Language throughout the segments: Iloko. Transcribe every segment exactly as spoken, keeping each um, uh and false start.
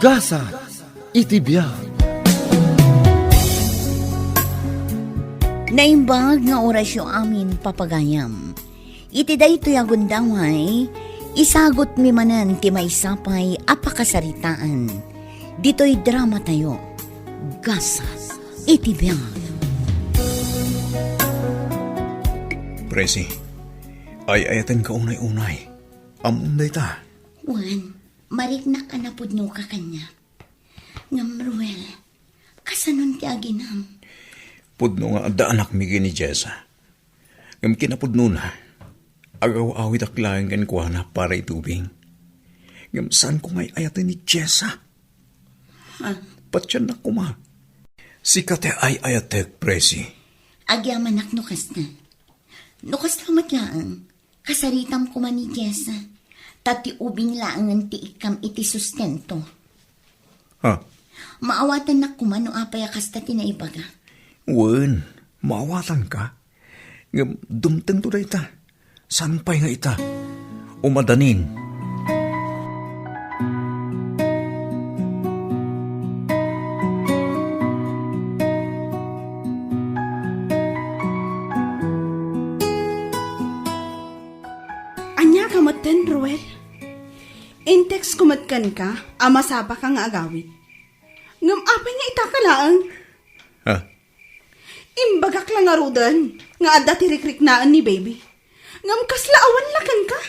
Gasat iti biag. Naimbag nga orasyo amin, papagayam. Iti daytoy a gundaway, isagutmi manen ti maysa pay a pakasaritaan. Ditoy dramatayo, Gasat iti biag. Presi, ay-ayatenka unay-unay. Ammom dayta. Wen, mariknak a napudnoka kaniak. Ngem, Ruel, kasanon ti aginam? Pudno nga adda anakmi ken ni Jessa. Ngem kinapudnona, agaw-awidak laeng kenkuana para iti ubing. Ngem saanko nga ay-ayaten ni Jessa. Ha? Patiennak koma. Sika ti ay-ayatek, Presi. Agyamanak no kasta. No kasta met laeng, kasaritam koma ni Jessa. Ta ti ubing laengen ti ikkam iti sustento. Ha? Maawatannak koma no apay a kasta ti naibaga. Wen, maawatanka. Ngem dumtengto dayta. Saan pay nga ita? Umadanin. Ania ka metten, Ruel? In-text ko met kenka a masapaka nga agawid. Ngem apay nga ita ka laeng? Ha? Imbagak la ngaruden nga adda ti rikriknaen ni baby. Ngem kasla awan la kenka.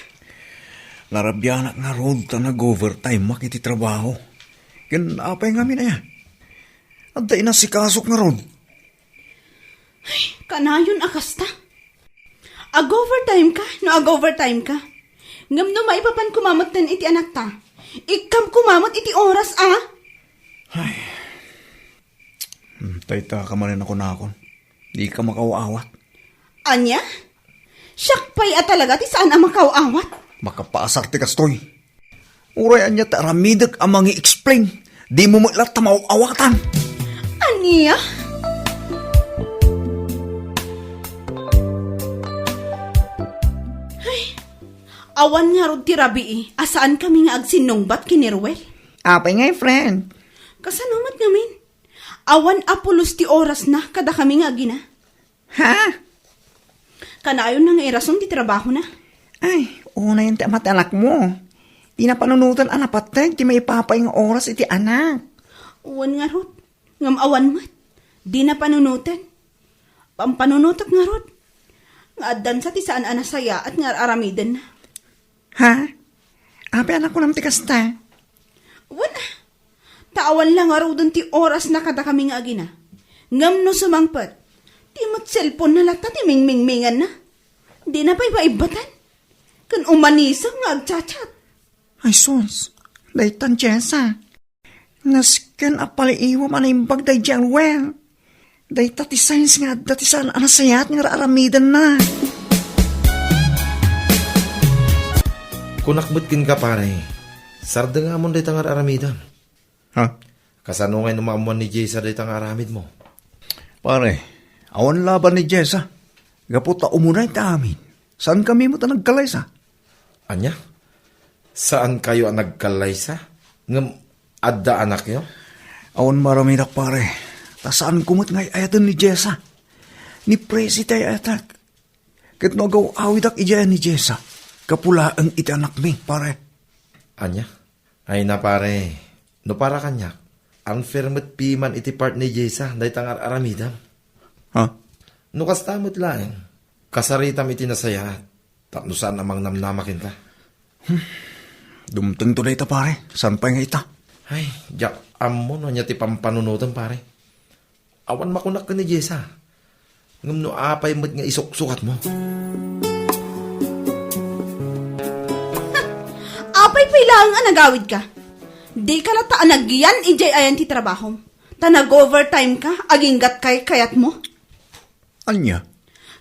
Narabianak ngarud ta nag-overtime-ak iti trabaho. Ken apay ngamin aya? Adda inasikasok ngarud. Ay, kanayon a kasta. Ag-overtime ka, no ag-overtime ka. Ngem no maipapan koma metten iti anakta, ikkam koma met iti oras a. Ay. Hmm, dayta ka manen a kunakon. Dika makaw-awat. Ania? Siak pay a talaga ti saan a makaw-awat. Makapaasar ti kastoy. Uray ania ti aramidek a mangi-explain, dimo met latta maaw-awatan. Ania? Ay, awan ngarud ti rabii a saankami nga agsinnungbat ken ni Ruel. Apay ngay, friend? Kasano met ngamin? Awan a pulos ti orasna kadakami nga agina. Ha? Kanayon na nga irason ti trabahona. Ay, unayen ti ama ti anakmo. Dina panunoten a napateg ti maipapay nga oras iti anak. Wen ngarud, ngem awan met. Dina panunoten. Pampanunotek ngarud. Nga addansa ti saan a nasayaat nga ar-aramidenna. Ha? Apay a nakunam ti kasta? Wen, ta awan la ngaruden ti orasna kadakami nga agina. Ngem no sumangpet, ti met cellphone-na latta ti mingmingminganna. Dina pay maibbatan. Ken umanisem nga agchat-chat. Ay sus, daytan Jessa. Nasken a paliiwam a naimbag daydiay a Ruel. Dayta ti signs nga adda ti saan a nasayaat nga ar-aramidenna. Kunak met kenka, pare, sardengamon dayta nga ar-aramidem. Ha? Kasano ngay no maammoan ni Jessa dayta nga aramidmo? Pare, awan laban ni Jessa. Gapu ta umunay ti amin. Saankami met a nagkallaysa. Ania? Saankayo a nagkallaysa? Ngem adda anakyo? Awan maaramidak, pare. Ta saanko met nga ay-ayaten ni Jessa. Ni Presi ti ay-ayatek. Ket no agaw-awidak idiay ni Jessa, gapu laeng iti anakmi, pare. Ania? Ay na, pare. No para kaniak, unfair met piman iti part ni Jessa dayta nga ar-aramidam. Ha? No kasta met laeng, kasaritam iti nasayaat, tapno saan a mangnamnama kenta. Hmm. Dumtengto dayta, pare. Saan pay nga ita? Ay, diak ammo no ania ti pampanunotem, pare. Awan makunak ken ni Jessa. Ngem no apay met nga isuksukatmo? Apay pay laeng a nagawidka? Dika latta a nagyan idiay ayan ti trabahom. Ta nag-overtime ka, aginggat kaykayatmo. Ania?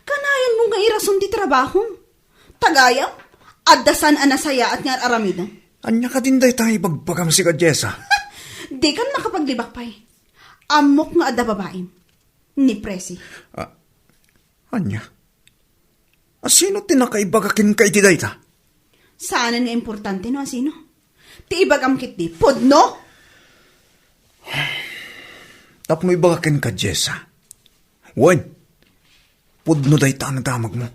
Kanayon mo nga irason ti trabahom. Tagayam, adda saan a nasayaat nga ar-aramidem. Ania kadin dayta ibagbagam sika, Jessa? Dikan makapaglibak pay. Ammok nga adda babaim. Ni Presi. Ah, ania? Asino ti nakaibaga kenka iti dayta? Saanen nga importante no asino. Ti ibagam ketdi, pudno! Tapno ibaga kenka, Jessa. Wen, pudno dayta a nadamagmo.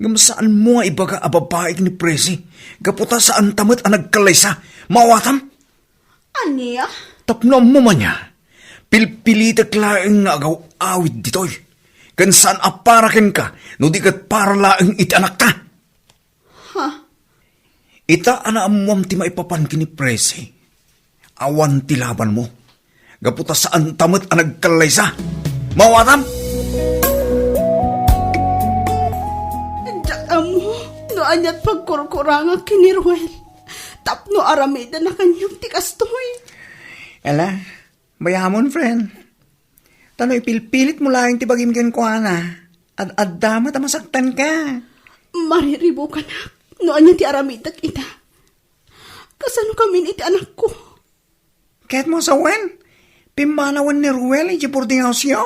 Ngem saanmo nga ibaga a babaik ni Presi, gapu ta saanta met a nagkallaysa. Maawatam? Ania? Tapno ammo man ya, pilpilitek laeng nga agaw-awid ditoy. Ken saan a para kenka, no di ket para laeng iti anakta. Ha? Ita a naammuam ti maipapan ken ni Presi, awan ti labanmo. Gapu ta saanta met a nagkallaysa. Maawatam? Diak ammo no aniat pagkurkurangak ken ni Ruel. Tapno aramiden a kaniak ti kastoy. Ala, bayamon, friend. Ta no ipilpilitmo laeng ti bagim kenkuana, ad-adda met a masaktanka. Mariribukanak no ania ti aramidek ita. Kasano kamin iti anakko? Ket mo sawen, pimmanawen ni Ruel iti boarding house-yo?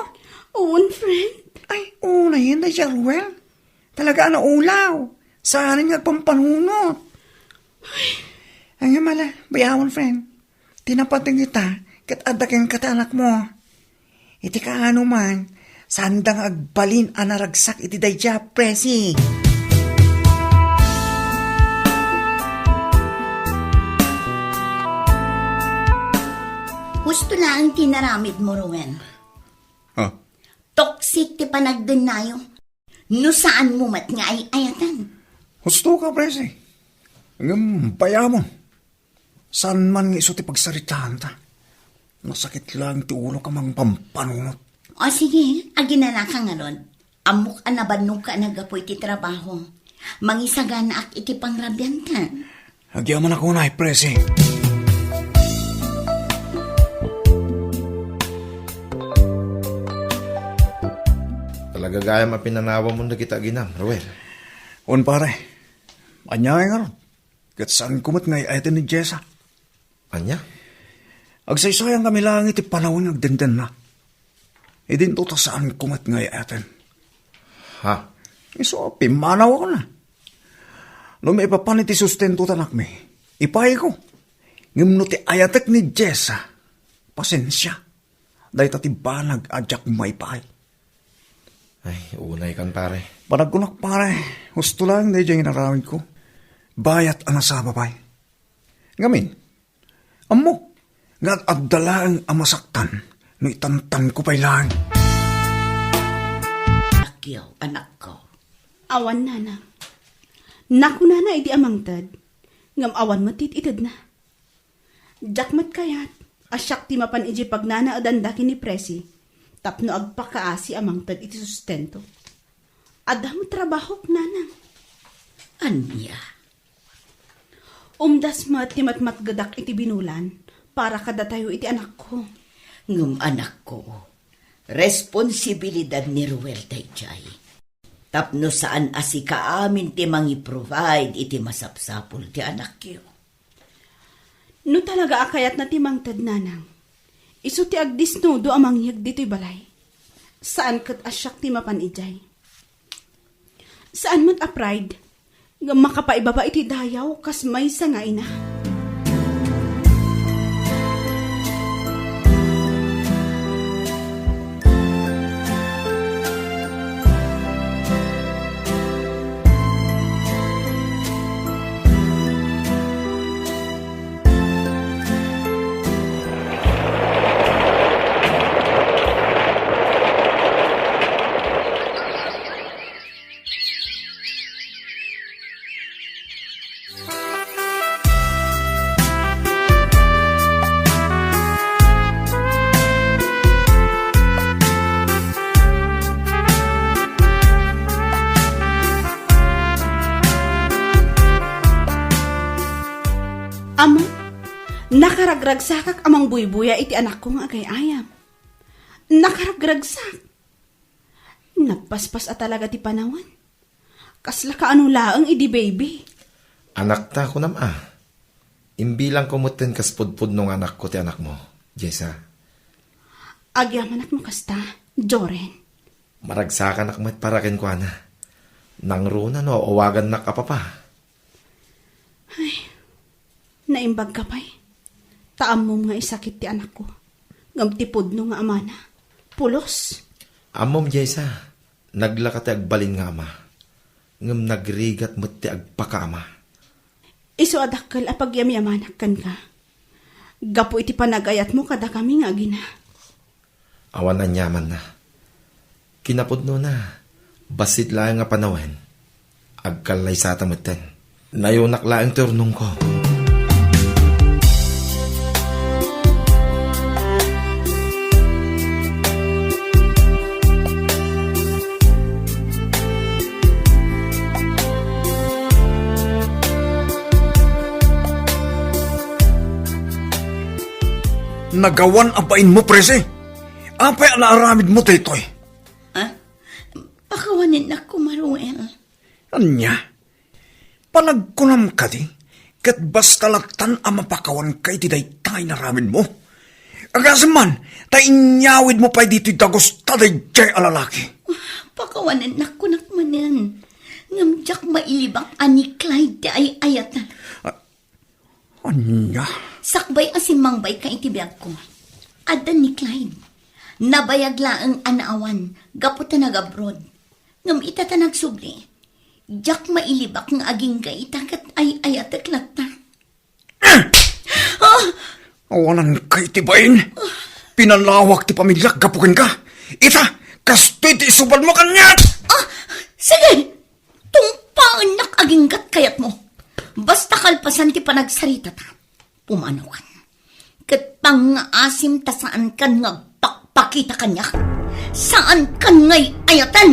Wen, friend. Ay, unayen daydiay a Ruel. Talaga a naulaw. Saanen nga agpampanunot. Ay, ay, nga mala, bayawon, friend. Ti napateng ita, ket adda kenka ti anakmo. Iti kaano man, saanda nga agbalin a naragsak iti daydiay a Presi. Husto laeng ti naramidmo, Ruel. Ha? Toxic ti panagdennayo. No saanmo met nga ay-ayaten. Husto ka, Presi. Ngem bayamon. Saan man nga isu ti pagsaritaanta. Nasakit laeng ti ulok a mangpampanunot. O sige, aginanaka ngarud. Ammok a nabannogka a naggapu iti trabaho. Mangisaganaak iti pangrabianta. Agyamanak unay, Presi. Talaga gayam a pinanawamon dagiti aginam, Ruel. Wen, pare. Ania ngay ngarud? Ket saanko met nga ay-ayaten ni Jessa. Ania? Agsaysayankami laeng iti panawen nga agdendenna. Idinto ta saanko met nga ay-ayaten. Ha? Isu a pimmanawakon. No maipapan iti sustento ti anakmi, ipayko. Ngem no ti ayatek ni Jessa, pasensia. Dayta ti banag a diak maipay. Ay, unay kan, pare. Panagkunak, pare, husto laeng daydiay nga inaramidko. Bayat a nasaba pay. Ngamin, ammo, nga ad-adda laeng a masaktan no itantanko pay laeng. Akyo, anakko. Awan, nanang. Nakunana idi a mangted, ngem awan met ti it-itedna. Diak met kayat a siak ti mapan idiay pagnanaedanda ken ni Presi tapno agpakaasi a mangted iti sustento. Adda met trabahok, nanang. Ania? Umdas met ti matmatgedak iti binulan para kadatayo iti anakko. Ngem anakko, responsibilidad ni Ruel daydiay. Tapno saan a sika amin ti mangi-provide iti masapsapul ti anakyo. No talaga a kayatna ti mangted, nanang, isu ti agdisnudo a mangyeg ditoy balay. Saan ket a siak ti mapan idiay. Saan met a pride nga makapaibaba iti dayaw kas maysa nga ina. Ama, nakaragragsakak a mangbuybuya iti anakko nga agay-ayam. Nakaragragsak. Nagpaspas a talaga ti panawen. Kasla kaano laeng idi baby. Anakta, kunam a. Imbilangko metten kas pudpudno nga anakko ti anakmo, Jessa. Agyamanak no kasta, Joren. Maragsakanak met para kenkuana. Nangruna no awagannak a papa. Ay, naimbagka pay. Ta ammom nga isakit ti anakko. Ngem ti pudno nga amana, pulos. Ammom, Jessa, naglaka ti agbalin nga ama, ngem nagrigat met ti agpakaama. Isu a dakkel a pagyamyamanak kenka, gapu iti panagayatmo kadakami nga agina. Awan aniamanna. Kinapudnona, bassit laeng a panawen, agkallaysata metten. Nayonak laeng ti urnongko. Nagawan a bainmo, Presi. Apay a naaramidmo daytoy? Ha? Pakawanennak koma, Ruel. Ania? Panagkunam kadi, ket basta lattan a mapakawanka iti dayta inaramidmo? Agasem man, ta inyawidmo pay ditoy dagus ta daydiay a lalaki. Pakawanennak kunak manen. Ngem diak mailibak a ni Clyde ti ay-ayat. Ah, Ania? Sakbay a simmangbayka iti biagko, adda ni Clyde. Nabayag laeng a naawan gapu ta nag-abroad. Ngem ita ta nagsubli, diak mailibak nga agingga ita ket ay-ayatek latta. Ah! Awananka iti bain. Pinalawak ti pamiliak gapu kenka. Ita, kastoy ti isubadmo kaniak. Ah! Sige! Tungpaennak aginggat kayatmo. Basta kalpasan ti panagsaritata, pumanokan. Ket pangngaasim ta saankan nga agpakpakita kaniak. Saankan nga ay-ayaten.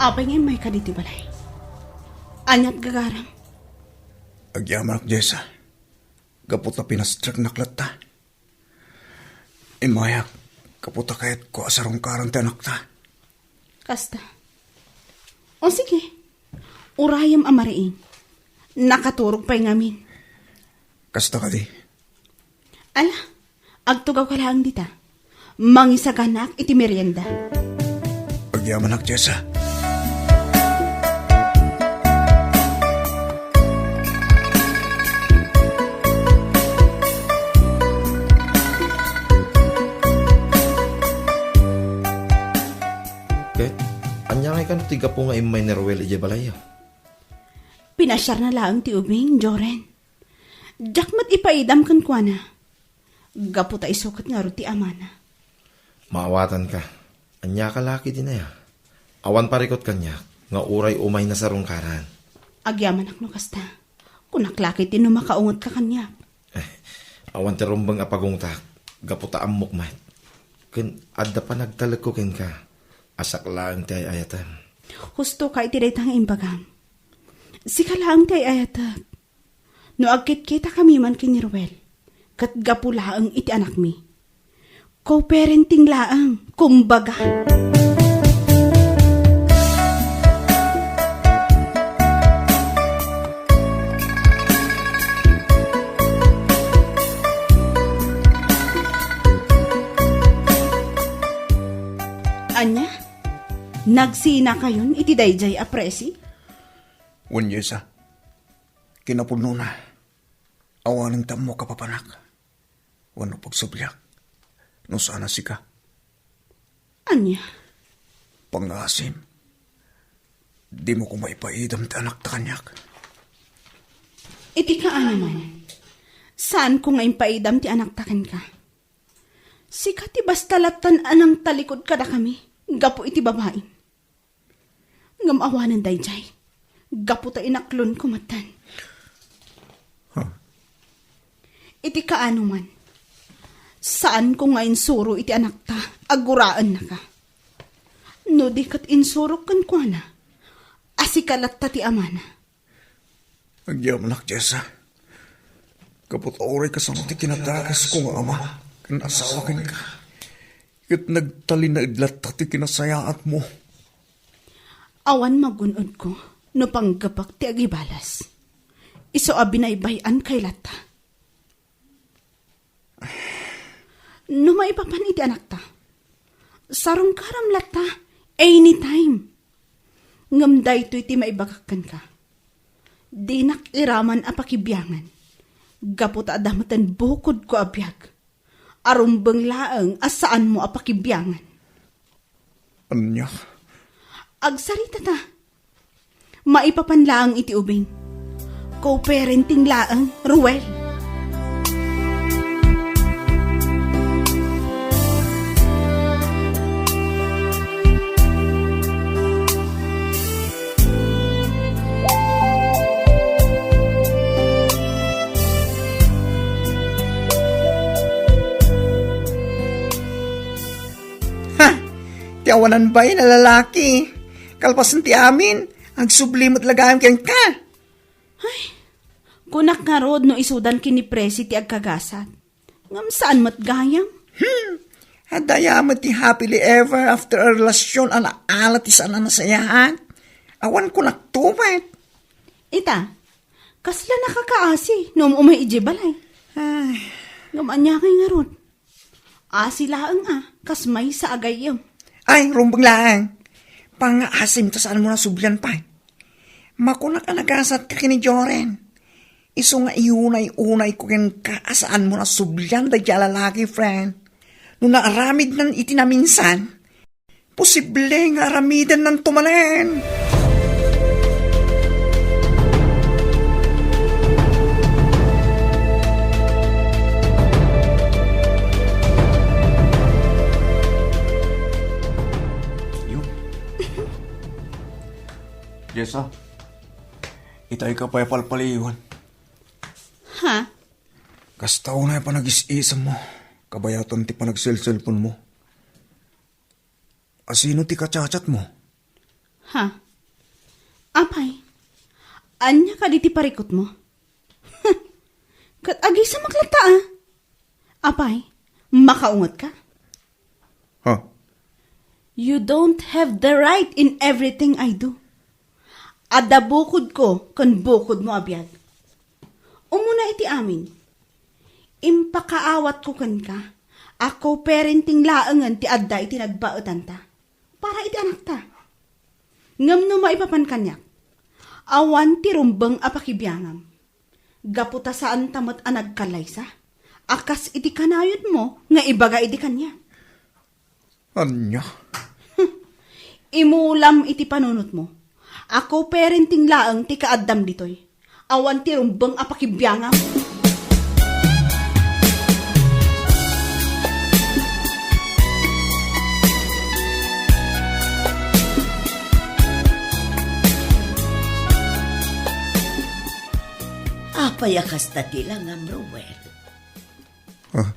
Apay nga immayka ditoy balay? Aniat gagaram? Agyamanak, Jessa. Gapu ta pinastreknak latta. Immayak, gapu ta kayatko a sarungkaran ti anakta. Kasta. O sige, urayem a mariing. Nakaturog pay ngamin. Kasta kadi. Ala, agtugawka laeng dita. Mangisaganaak iti merienda. Agyamanak, Jessa. Ket, ania ngay kano ti gapu nga immay ni Ruel idiay balayyo? Pinasiarna laeng ti ubing, Joren. Diak met ipaidam kenkuana. Gapu ta isu ket ngarud ti amana. Maawatanka. Ania ka la ketdin aya? Awan parikut kaniak nga uray umay nasarungkaran. Agyamanak no kasta. Kunak la ketdin no makaungetka kaniak. Eh, awan ti rumbeng a pagungtak, gapu ta ammok met. Ken adda panagtalekko kenka, a siak laeng ti ay-ayatem. Husto ka iti dayta nga imbagam. Sika laeng ti ay-ayatek. No agkitkitakami man ken ni Ruel, ket gapu laeng iti anakmi. Co-parenting laeng, kumbaga. Ania? Nagsinakayon iti daydiay a presi? Wen, Jessa. Kinapudnona, awanen ti ammok a papanak. Wenno pagsubliak, no saan a sika. Ania? Pangngaasim, dimo koma ipaidam ti anakta kaniak. Iti kaano man, saanko nga impaidam ti anakta kenka. Sika ti basta lattan a nangtalikod kadakami gapu iti babaim. Ngem awanen daydiay, gapu ta inaklonko metten. Huh? Iti kaano man, saanko nga insuro iti anakta a guraennaka. No di ket insurok kenkuana a sika latta ti amana. Agyamanak, Jessa. Gapu ta uray kasano ti kinadagasko nga ama ken asawa kenka, ket nagtalinaed latta ti kinasayaatmo. Awan magun-odko no panggapak ti agibalas. Isu a binaybay-an kay latta. No maipapan iti anakta, sarungkaram latta anytime. Ngem daytoy ti maibagak kenka. Dinak iraman a pakibiangan, gapu ta adda meten bukodko a biag. Arumbeng laeng a saanmo a pakibiangan. Ania? Agsarita ta. Maipapan laeng iti ubing. Co-parenting laeng, Ruel. Ha! Ti awanan bain a lalaki. Kalpasen ti amin, agsubli met la gayam kenka. Ay, kunak ngarud no isudan ken ni Presi ti agkagasat. Ngem saan met gayam. Hmm. Adda met ti happily ever after a relasyon a naala ti saan a nasayaat. Awan kunak to met. Ita, kasla nakakaasi no um-umay idiay balay. Ay. Ngem ania ngay ngarud? Asi laeng a, kas maysa a gayyem. Ay, rumbeng laeng. Pangaasim ta saanmo nasublian pay. Makunak a nagasatka ken ni Joren. Isu nga iunay-unayko kenka a saanmo nasublian daydiay a lalaki, friend. No naaramidnan iti naminsan, posible nga aramidennanto manen. Yun. Jessa, itay ka pay palpaliwan. Ha? Kasta unay a panagis-isemmo, kabayatan ti panagselselponmo. Asino ti kachatchatmo? Ha? Apay, ania kadi ti parikutmo? Ket agisamak latta a. Apay, makaungetka? Ha? You don't have the right in everything I do. Adda bukodko ken bukodmo a biag. Umuna iti amin, impakaawatko kenka a co-parenting laengen ti adda iti nagbaetanta para iti anakta. Ngem no maipapan kaniak, awan ti rumbeng a pakibiangam. Gapu ta saanta met a nagkallaysa a kas iti kanayonmo nga ibaga idi kaniak. Ania? Imulam iti panunotmo a co-parenting laeng ti kaaddam ditoy. Awan ti rumbeng a pakibiangam. Apay a kasta ti langam, Ruel? Ah.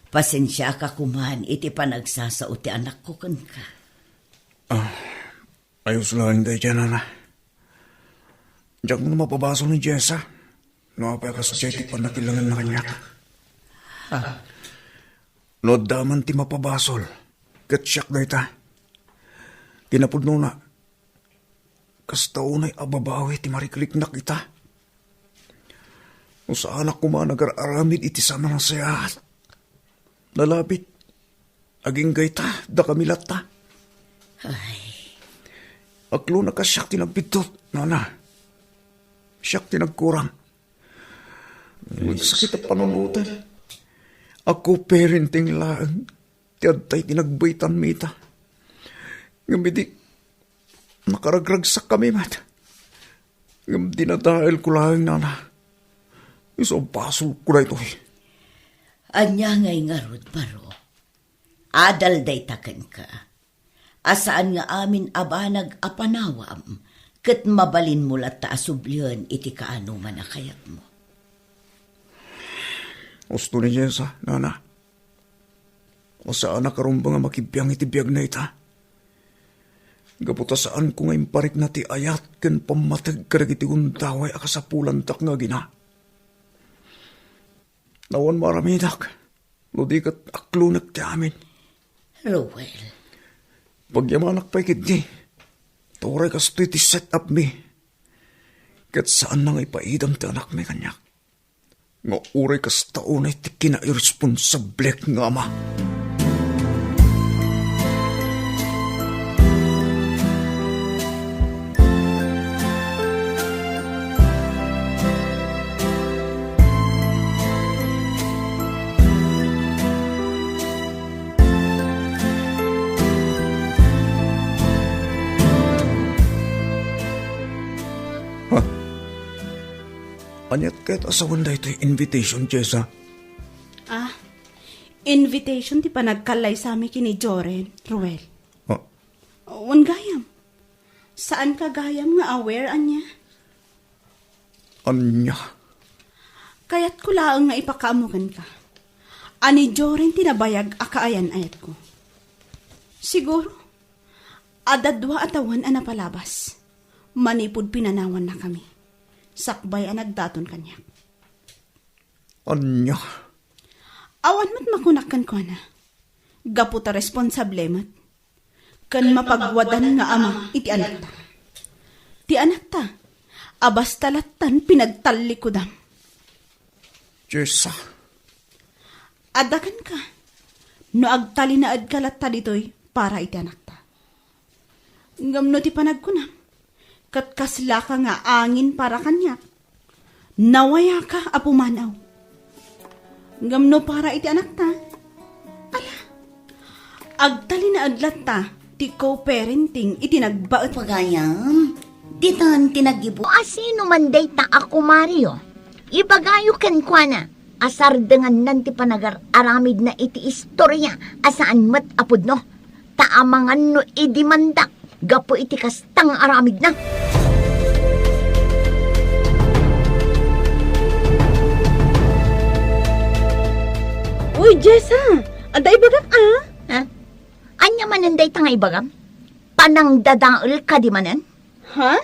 Pasensiaka koman iti panagsasao ti anakko kenka. Ah, ayos laeng daydiay, nana. Diak no mapabasol ni Jessa no apay a kasdiay ti pannakilangenna kaniak. Ah. No adda man ti mapabasol, ket siak dayta. Kinapudnona, kasta unay a babawi ti marikriknak ita. No saanak koma a nagar-aramid iti saan a nasayaat, nalabit, agingga ita, dakami latta. Ay. Aklonak a siak ti nagbiddut, nana. Siak ti nagkurang. Ngem sakit a panunoten. A co-parenting laeng ti adda iti nagbaytanmi ita. Ngem idi nakaragragsakkami met, ngem dinadaelko laeng, nana. Isu a basolko daytoy. Ania ngay ngarud, baro? Adal dayta kenka. A saan nga amin a banag a panawam, ket mabalinmo latta a sublien iti kaanoman a kayatmo. Husto ni Jessa, nana. Saanak a rumbeng a makibiang iti biagna ita. Gapu ta saanko nga imparikna ti ayat ken pammateg kadagiti gundaway a kasapulandak nga agina. Awan maaramidak no di ket aklonek ti amin. Ruel. Pagyamanak pay ketdi, ta uray kastoy ti set-up mi, ket saanna nga ipaidam ti anakmi kaniak. Nga uray kasta unay ti kinairesponsablek nga ama. Ha? Aniat ket a sawen daytoy invitation, Jessa? Ah, invitation ti panagkallaysami ken ni Joren, Ruel. Ah. Wen gayam. Saanka gayam nga aware, ania? Ania? Kayatko laeng nga ipakaammo kenka a ni Joren ti nabayag a kaayan-ayatko. Siguro, adda dua a tawen a napalabas manipud pinanawannakami, sakbay a nagdaton kaniak. Ania? Awan met makunak kenkuana, gapu ta responsable met ken mapagwadan nga ama iti anakta. Ti anakta a basta lattan pinagtallikudam. Jessa. Adda kenka no agtalinaedka latta ditoy para iti anakta. Ngem no ti panagkunam, ket kaslaka nga angin para kaniak, nawayaka a pumanaw. Ngem no para iti anakta, ala, agtalinaed latta ti co-parenting iti nagbaet. Pagayam, ditan ti nagibu-, asino man dayta a kumario? Ibagayo kenkuana a sardengannan ti panagar-aramidna iti istoria a saan met a pudno. Ta amangan no idimandak gapu iti kasta nga aramidna. Uy, Jessa! Adda ibagak, a? Ha? Ania manen dayta nga ibagam? Panangdadael kadi manen? Ha?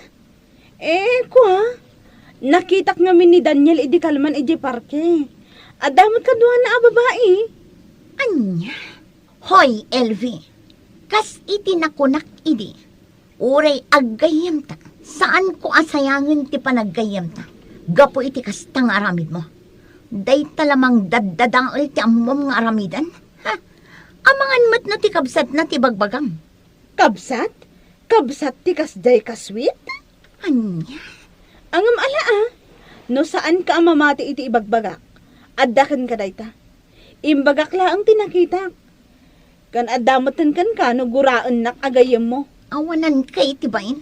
Eh, kua, nakitak ngamin ni Daniel idi kalman idiay parke. Adda met kaduana a babai. Ania? Hoy, Elvie, kas iti nakunak idi, uray aggayyemta, saanko a sayangen ti panaggayyemta gapu iti kasta nga aramidmo. Dayta la mangdaddadael ti ammom nga aramiden? Ha? Amangan met no ti kabsatna ti bagbagam. Kabsat? Kabsat ti kasdiay kasweet? Ania? Ngem ala a, no saanka a mamati iti ibagbagak, adda kenka dayta. Imbagak laeng ti nakitak. Ken adda metten kenka no guraennak a gayyemmo. Awananka iti bain.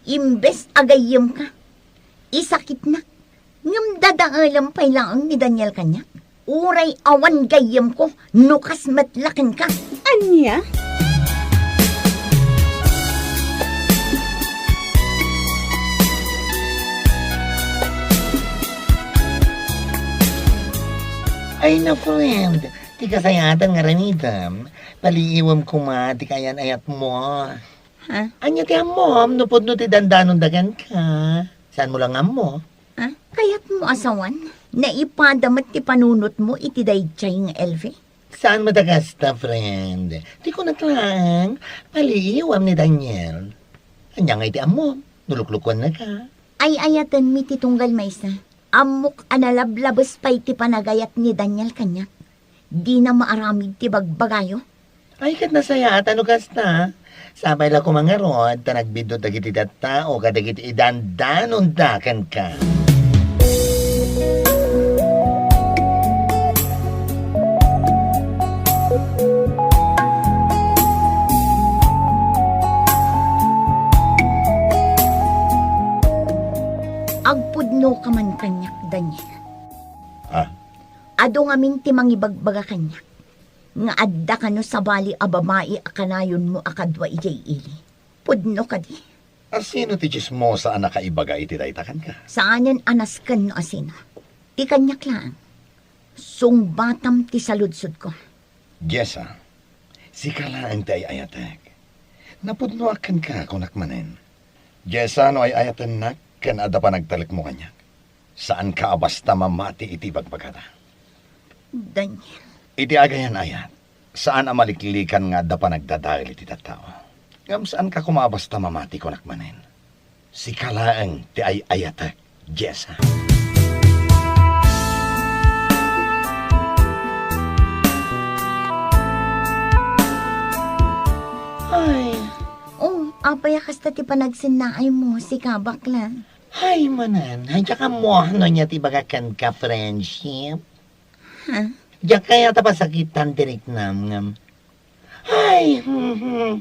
Imbes a gayyemka, isakitnak. Ngem dadaelem pay laeng ni Daniel kaniak. Uray awan gayyemko no kas met la kenka. Ania? Ay na, friend, ti kasayaatan nga aramidem, paliiwem koma ti kaayan-ayatmo. Ha? Ania ti ammom no pudno ti dandanonda kenka? Saanmo la nga ammo? Ha? Kayatmo a sawen? Naipada met ti panunotmo iti daydiay nga Elvie? Saan met a kasta, friend. Ti kunak laeng, paliiwem ni Daniel. Ania ngay ti ammom no luklukuennaka? Ay-ayatenmi ti tunggal maysa. Ammok a nalablabes pay ti panagayat ni Daniel kaniak. Dina maaramid ti bagbagayo. Ay, ket nasayaat no kasta. Sapay la koma ngarud ta nagbiddut dagiti tattao kadagiti idandanonda kenka. Agpudnoka man kaniak, Daniel. Ah? Adu ngamin ti mangibagbaga kaniak nga adda kano sabali a babai a kanayonmo a kadua idiay ili. Pudno kadi? Asino ti tsismosa a nakaibaga iti dayta kenka? Saanen a nasken no asino. Ti kaniak laeng. Sungbatam ti saludsodko. Jessa, sika laeng ti ay-ayatek. Napudnoak kenka, kunak manen. Jessa, no ay-ayatennak ken adda panagtalekmo kaniak, saanka a basta mamati iti ibagbagada. Daniel. Iti agayan-ayat, saan a maliklikan nga adda panagdadael iti tattao. Ngem saanka koma a basta mamati, kunak manen. Sika laeng ti ay-ayatek, Jessa. Apay a kasta ti panagsennaaymo, sika, bakla? Ay, manen, ay, diak ammo no ania ti ibaga kenka, friendship. Ha? Diak kayat a pasakitan ti riknam, ngem. Ay, hmm, hmm.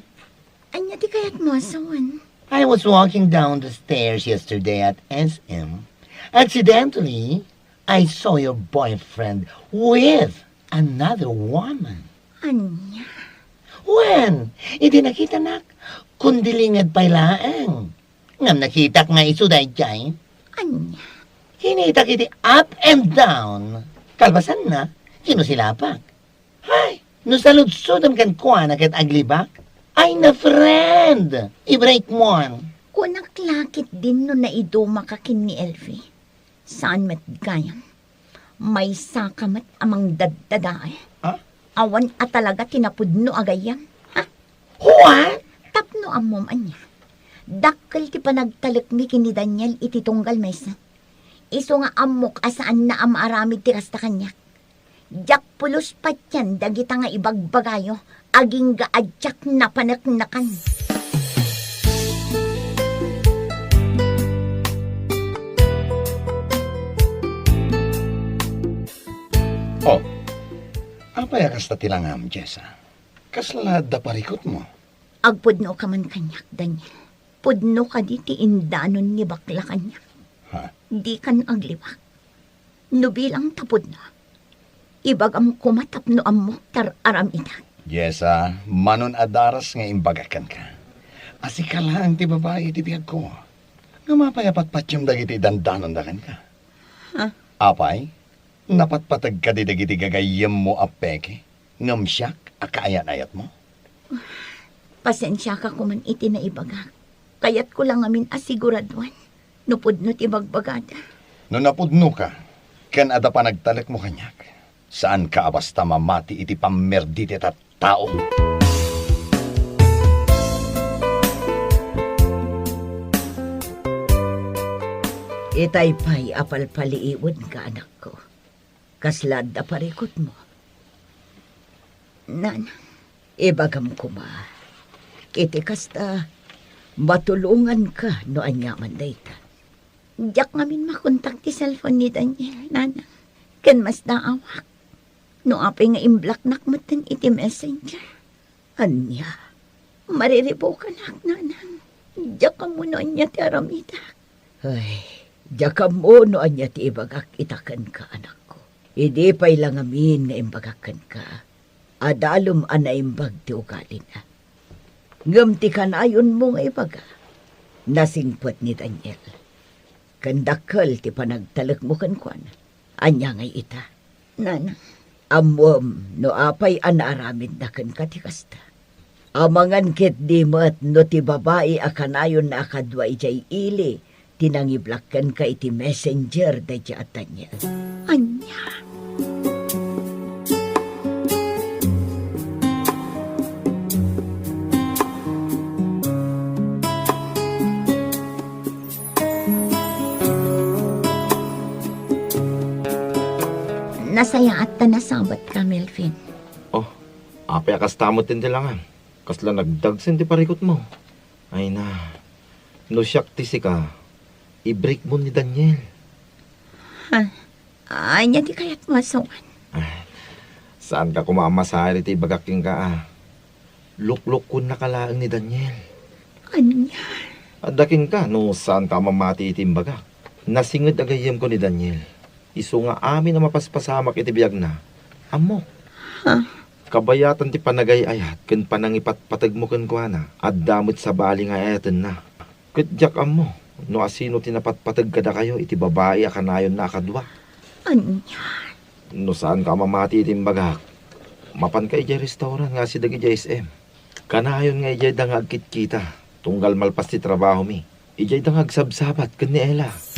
Ania ti kayatmo a sawen? I was walking down the stairs yesterday at S M. Accidentally, I saw your boyfriend with another woman. Ania? Wen, idi nakitanak, kundi linged pay laeng. Ngem nakitak nga isu daydiay. Ania? Kinitak iti up and down. Kalpasanna, kinusilapak. Hay, no saludsodem kenkuana ket aglibak, ay na, friend, i-break mon. Kunak la ketdin no naidumaka ken ni Elfie. Saan met gayam. Maysaka met a mangdaddadael. Ah? Awan a talaga ti napudno a gayyem. Ha? What? Tapno ammom ania. Dakkel ti panagtalekmi ken ni Daniel iti tunggal maysa. Isu nga ammok a saanna a maaramid ti kasta kaniak. Diak pulos patien dagita nga ibagbagayo, agingga a diak napaneknekan. Oh, apay a kasta ti langam, Jessa? Kasla adda parikutmo? Agpudnoka man kaniak, Daniel. Pudno kadi ti indanon ni bakla kaniak? Ha? Dikan aglibak. No bilang ta pudno, ibagam koma tapno ammok ti ar-aramidak. Jessa, manon a daras nga imbagak kenka a sika laeng ti babai iti biagko. Ngem apay a patpatiem dagiti dandanonda kenka? Ha? Apay, napatpateg kadi dagiti gagayyemmo a peke, ngem siak a kaayat-ayatmo? Pasensiaka koman iti naibagak. Kayatko la ngamin a siguraduan no pudno ti bagbagada. No napudnoka, ken adda panagtalekmo kaniak, saanka a basta mamati iti pammerdi ti tattao. Itay pay a palpaliiwenka, anakko. Kasla adda parikutmo? Nanang, ibagam koma, iti kasta, matulonganka no aniaman dayta. Diak ngamin makontak ti cellphone ni Daniel, Nanang. Ken masdaawak no apay nga imblocknak metten iti Messenger. Ania? Mariribukanak, Nanang. Diak ammo no ania ti aramidak. Ay, diak ammo no ania ti ibagak ita kenka, anakko. Idi pay la ngamin nga imbagak kenka, adalem a naimbag ti ugalina. Ngem ti kanayonmo nga ibaga, nasingpet ni Daniel. Ken dakkel ti panagtalekmo kenkuana. Ania ngay ita? Nanang. Ammom no apay a naaramidna kenka ti kasta. Amangan ketdi met no ti babai a kanayonna a kadua idiay ili ti nangiblock kenka iti Messenger daydiay a Daniel. Ania? Nasayaat ta nasabatka, Melvin. Oh, apay a kasta met ti langam? Kasla nagdagsen ti parikutmo. Ay na, no siak ti sika, i-break mo ni Daniel. Ha? Ania ti kayatmo a sawen? Ah, saanka koma a masair iti ibagak kenka, ah. Luklukkonnaka laeng ni Daniel. Ania? Adda kenka no saanka a mamati iti imbagak. Nasinged a gayyemko ni Daniel. Isu nga amin a mapaspasamak iti biagna, ammok. Ha? Kabayatan ti panagay-ayat ken panangipatpategmo kenkuana, adda met sabali nga ay-ayatenna. Ket diak ammo no asino ti napatpateg kadakayo iti babai a kanayonna a kadua. Ania? No saanka a mamati iti imbagak, mapanka idiay restaurant nga asideg idiay S M. Kanayon nga idiay da nga agkitkita, tunggal malpas ti trabahomi. Idiay da nga agsabsabat ken ni Ella.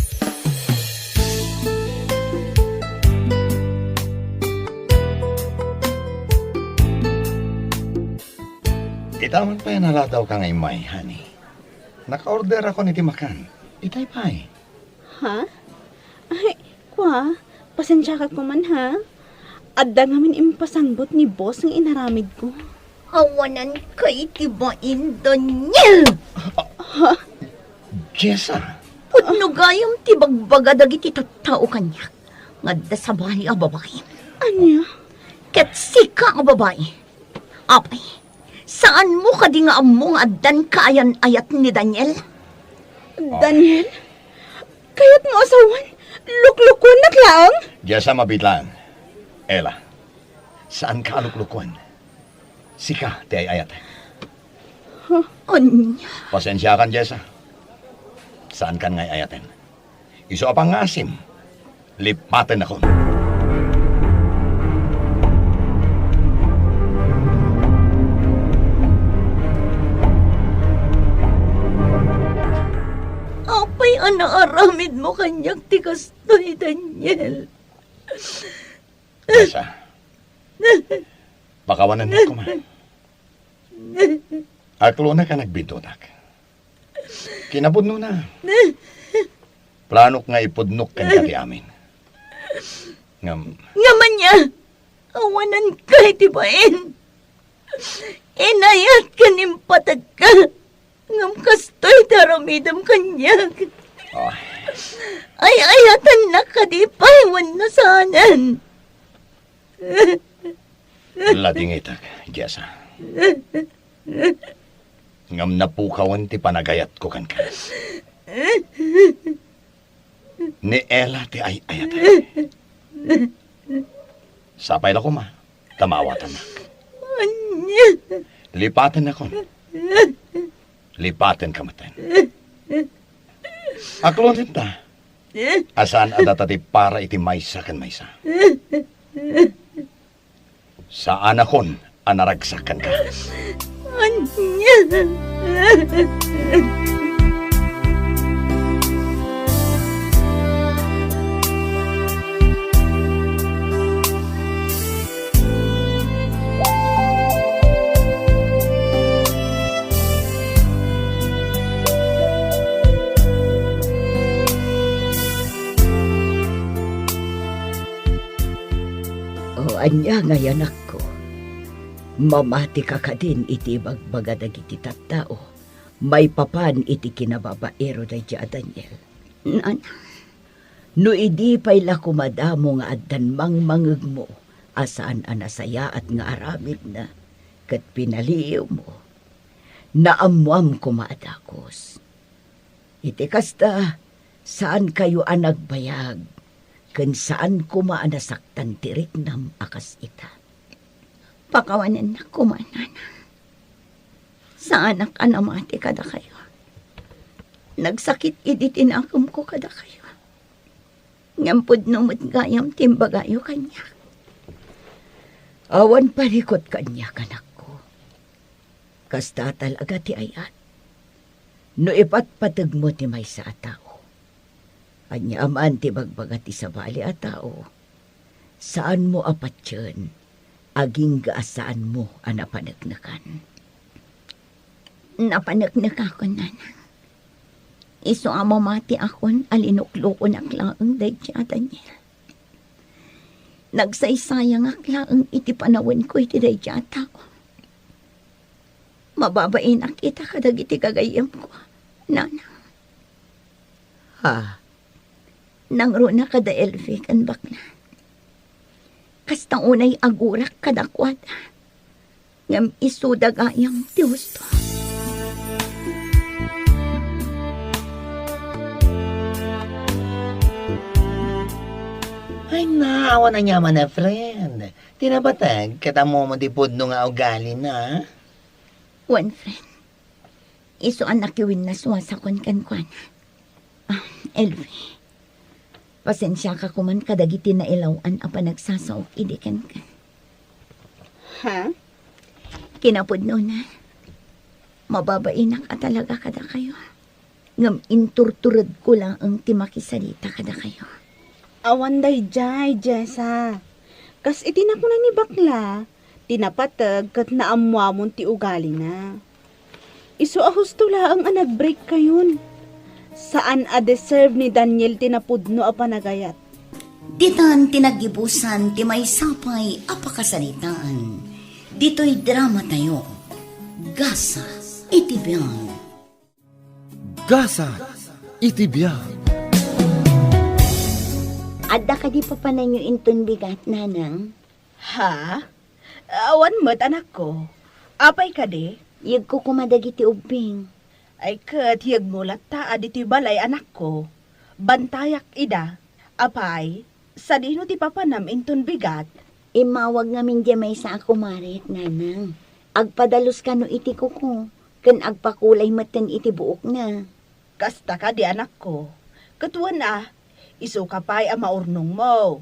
Ita man pay a naladawka nga immay, honey. Nakaorderakon iti makan. Itay pay. Ha? Ay, kua, pasensiaka koman, ha? Adda ngamin impasangbut ni boss nga inaramidko. Awanan kay ti bain, Daniel! Jessa! Pudno gayam ti bagbaga dagiti tattao kaniak nga adda sabali a babai. Ania? Ket sika a babai. Apay, saanmo kadi nga ammo nga addan kaayan-ayat ni Daniel? Daniel? Kayatmo a sawen, luklukuennak laeng? Jessa, mabiit laeng. Ella, saanka a luklukuan. Sika ti ay-ayaten. Ania? Pasensiakan, Jessa. Saankan nga ay-ayaten. Isu a pangngaasim, lipatennakon. Apay a naaramidmo kaniak ti kastoy, Daniel? Jessa, pakawanennak koma. Aklonak a nagbintotak. Kinapudnona, planok nga ipudnok kenka ti amin. Ngem, ngem ania, awanan kay ti bain. Inayat ken impategka. Ngem kastoy ti aramidem kaniak. Oh. Ay-ayatennak kadi pay wenno saanen? Ladingitek, Jessa. Ngem napukawen ti panagayatko kenka. Ni Ella ti ay-ayatek. Sapay la koma ta maawatannak. Ania? Lipatennakon. Lipatenka metten. Aklonenta a saan a data ti para iti maysa ken maysa. Saanakon a naragsak kenka. Ania? O, ania ngay, anakko? Mamatika kadin iti ibagbaga dagiti tattao maipapan iti kinababaero daydiay a Daniel? Nana, no idi pay la kumadamo nga addan mangmangegmo a saan a nasayaat nga aramidna ket pinaliiwmo, naammoam koma a dagus. Iti kasta, saankayo a nagbayag, ken saan koma a nasaktan ti riknam a kas ita. Pakawanennak koma, Nana. Saanak a namati kadakayo. Nagsakit idi ti nakemko kadakayo. Ngem pudno met gayam ti imbagayo kaniak. Awan parikut kaniak, anakko. Kasta talaga ti ayat. No ipatpategmo ti maysa a tao, ania man ti bagbaga ti sabali a tao, saanmo a patien, agingga a saanmo a napaneknekan. Napaneknekakon, Nana. Isu a mamatiakon a linuklokonak laeng daydiay a Daniel. Nagsaysayangak laeng iti panawenko iti daydiay a tao. Mababainak ita kadagiti gagayyemko, Nana. Ha? Nangruna kada Elfie ken bakla. Kasta unay agurak kadakuada. Ngem isuda gayam ti husto. Ay, naawan a niaman a friend. Ti napateg, ket ammom ti pudno nga ugalina. Wen, friend. Isu a nakiwinnasuasakon kenkuana. Ah, Elfie, pasensiaka koman kadagiti nailaw-an a panagsasaok idi kenka. Ha? Kinapudnona, mababainak a talaga kadakayo. Ngem inturturedko laeng ti makisarita kadakayo. Awan daydiay, Jessa. Kas iti nakuna ni bakla, ti napateg ket naammoamon ti ugalina. Isu a husto laeng a nag-break kayon. Saan a deserve ni Daniel ti napudno a panagayat. Ditan ti naggibusan ti maysa pay a pakasaritaan. Ditoy dramatayo, Gasat iti Biag. Gasat iti Biag. Adda kadi papananyo inton bigat, Nanang? Ha? Awan met, anakko. Apay kadi? Yegko koma dagiti ubbing. Ay ket yegmo latta a ditoy balay, anakko. Bantayak ida. Apay, sadino ti papanam inton bigat? Immawag ngamin diay maysa a kumare, Nanang. Agpadalus kano iti kuko, ken agpakulay metten iti buokna. Kasta kadi, anakko. Ket wen a, isuka pay a maurnongmo.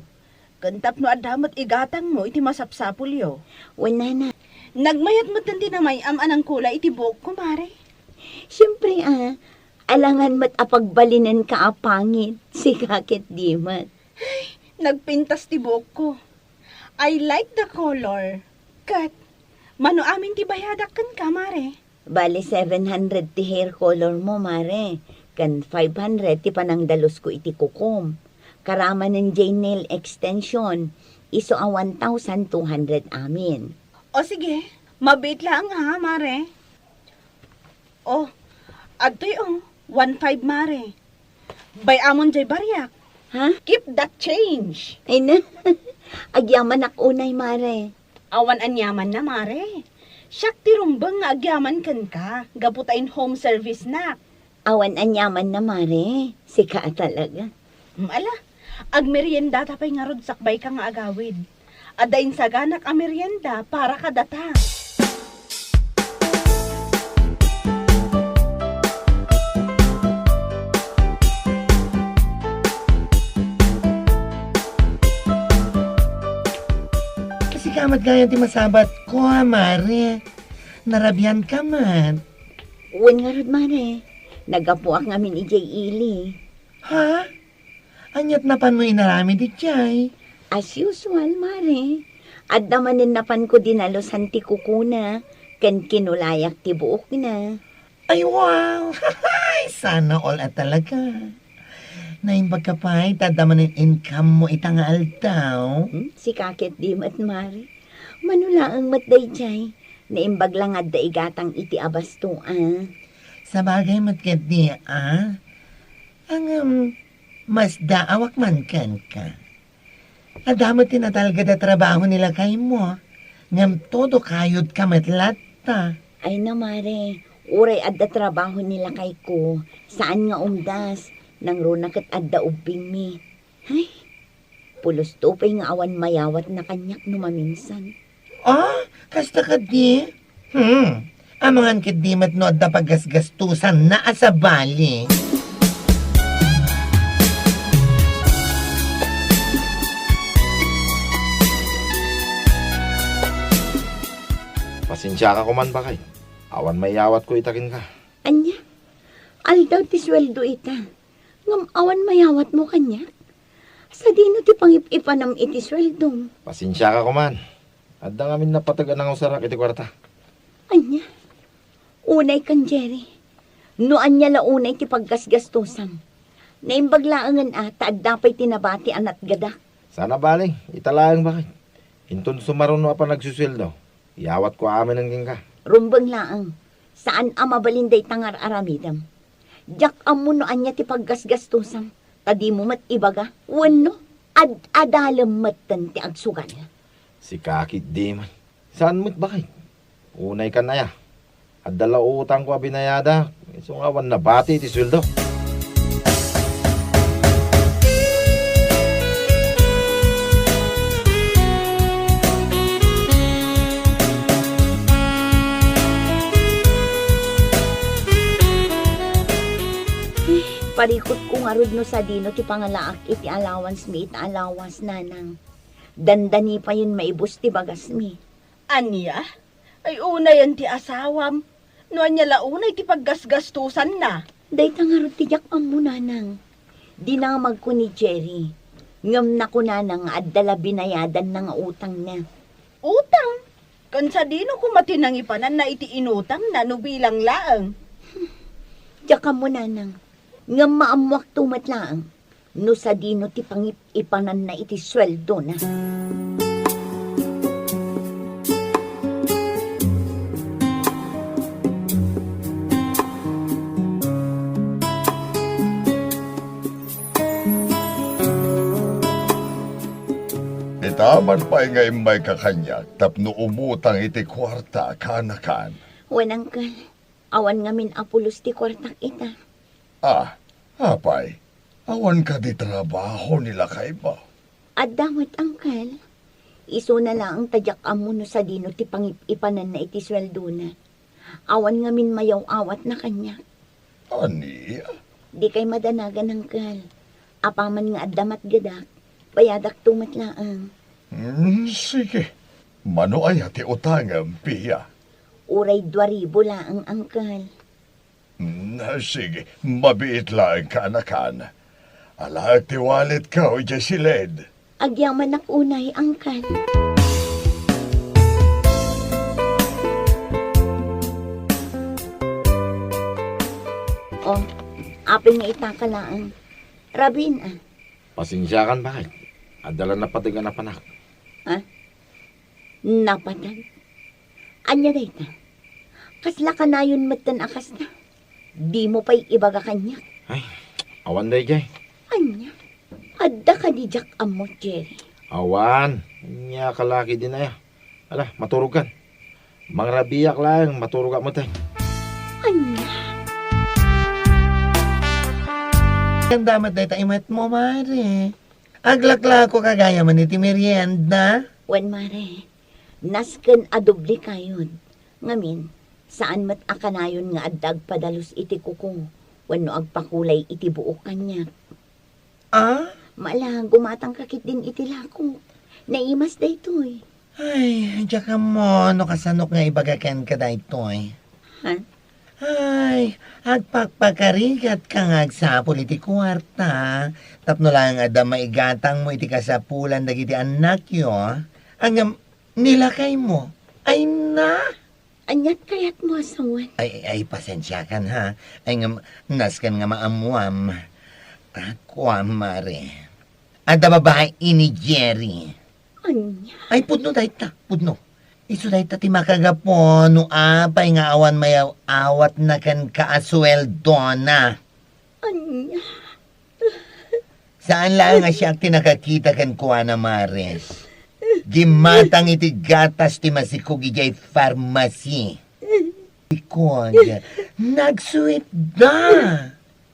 Ken tapno adda met igatangmo iti masapsapulyo. Wen, Nana. Nagmayat metten ti namay-am a nangkulay iti buok, kumare. Siempre, a, alangan met a pagbalinenka a pangit, sika ket di met. Nagpintas ti buokko. I like the color. Ket, mano amin ti bayadak kenka, mare? Bali, seven hundred ti hair color mo, mare, ken five hundred ti panangdalusko iti kukom. Karamanen diay nail extension, isu a one thousand two hundred amin. O sige, mabiit laeng ha, mare. O, adtoy o, one five, mare. Bay-amon diay bariak. Ha? Keep that change. Ay na, agyamanak unay, mare. Awan aniamanna, mare. Siak ti rumbeng nga agyaman kenka, gapu ta in-home service nak. Awan aniamanna, mare. Sika a talaga. Mm, ala, agmeriendata pay ngarud sakbayka nga agawid. Adda insaganak a merienda para kadata. Sika met gayam ti masabatko, a, mare. Narabianka met. Wen ngarud, mare. Naggapuak ngamin idiay ili. Ha? Ania't napanmo inaramid idiay? As usual, mare. Adda manen napanko dinalusan ti kukona, ken kinulayak ti buokna. Ay, wow! Sana all a talaga. Naimbagka pay ta adda manen income mo ita nga aldaw? Hmm? Sika ket di met, mare. Mano laeng met daydiay. Naimbag la nga adda igatang iti abasto, a. Sabagay met ket di, a. Ngem, masdaawak man kenka. Adda met ti natalged a trabaho ni lakaymo, ngem todo kayodka met latta. Ay na, mare, uray adda trabaho ni lakayko, saan nga umdas, nangruna ket adda ubbingmi. Ay, pulos to pay nga awan mayawatna kaniak no maminsan. Ah, kasta kadi? Hmm. Amangan ket di met no adda paggasgastusanna a sabali. Pasensiaka koman, baket. Awan mayawatko ita kenka. Ania? Aldaw ti sueldo ita. Ngem awan mayawatmo kaniak? Sadino ti pangip-ipanam iti sueldom? Pasensiaka koman. Adda ngamin napateg a nangusarak iti kuarta. Ania? Unay kan Jerry. No ania la unay ti paggasgastusam. Naimbag laengen a ta adda pay ti nabati a natgadak. Sana bali, ita laeng, baket. Inton sumaruno a panagsusueldo, iyawatko aminen kenka. Rumbeng laeng. Saan a mabalin dayta nga ar-aramidem. Diak ammo no ania ti paggasgastusam, ta dimo met ibaga. Wenno, ad-adalem metten ti agsugal. Sika ket di man. Saan met, baket? Unay kan aya. Adda la utangko a binayadak, isu nga awan nabati ti sueldo. Parikutko ngarud no sadino ti pangalaak iti allowance mi ita a lawas, nanang. Dandani payen maibus ti bagasmi. Ania? Ay, unayen ti asawam. No ania la unay ti paggasgastusanna? Dayta ngarud ti diak ammo, nanang. Dinamagko ni Jerry. Ngem nakunana nga adda la binayadanna nga utangna. Utang? Ken sadino koma ti nangipananna iti inutangna no bilang laeng? Diak ammo, nanang. Ngem maammoakto met laeng no sadino ti pangip-ipananna iti sueldona. Aman pay nga immayka kaniak tapno umutang iti kuarta, kaanakan. Wen, Uncle. Awan ngamin a pulos ti kuartak ita. Ah, apay, awan kadi trabaho ni lakaymo? Adda met, Uncle. Isuna laeng ta diak ammo no sadino ti pangip-ipananna iti sueldona. Awan ngamin mayaw-awatna kaniak. Ania? Dikay madanagan, Uncle. Apaman nga adda matgedak, bayadakto met laeng. Hmm, sige. Mano aya ti utangem, Pia? Uray dua ribu laeng, Uncle. Hmm, sige. Mabiit laeng, kaanakan. Alaek ti walletko idiay siled. Agyamanak unay, Uncle. Oh, apay nga itaka laeng. Rabiin, a. Pasensiakan, baket. Adda la napateg a napanak. Ha? Napateg? Ania dayta? Kasla kanayon metten a kasta? Dimo pay ibaga kaniak? Ay, awan daydiay. Ania? Adda kadi diak ammo, Jerry? Awan. Ania ka la ketdin aya? Ala, maturogkan. Mangrabiak laeng, maturogak metten. Ania? Kanda met dayta imetmo, Mare. Aglaklako ka gayam iti merienda? Wen, Mare. Nasken a doble kayod. Ngamin, saan met a kanayon nga adda agpadalus iti kuko wenno agpakulay iti buok kaniak. Ah? Mala, gumatangka ketdin iti lakok. Naimas daytoy. Ay, diak ammo no kasanok nga ibaga kenka daytoy. Ha? Ay, agpakpakarigatka nga agsapul iti kuarta, tapno laeng adda maigatangmo iti kasapulan dagiti annakyo, ngem ni lakaymo. Ay na! Aniat kayatmo a sawen? Ay, ay, pasensiakan, ha. Ay, ngem, nasken nga maammuam. Ah, kuam, Mare. Adda babai ni Jerry. Ania? Ay, pudno dayta, pudno. Isu dayta ti makagapu no apay nga awan mayaw-awatna kenka a sueldona. Ania? Saan laeng a siak ti nakakita kenkuana, Mare. Gimmatang iti gatas ti masikog idiay pharmacy. Ikon, nagsuitda.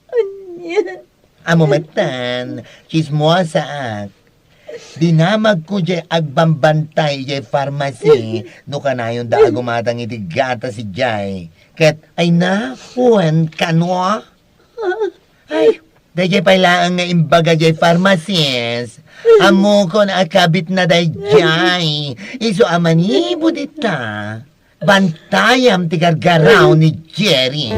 Ania? Ammo metten, tsismosaak. Dinamagko diay agbambantay idiay pharmacy no kanayonda a gumatang iti gatas idiay. Ket, ay na, wen kano? Ay, daydiay pay laeng nga imbaga diay pharmacist. Ammokon a kabitna daydiay. Isu a manipud ita. Bantayam ti gargaraw ni Jerry.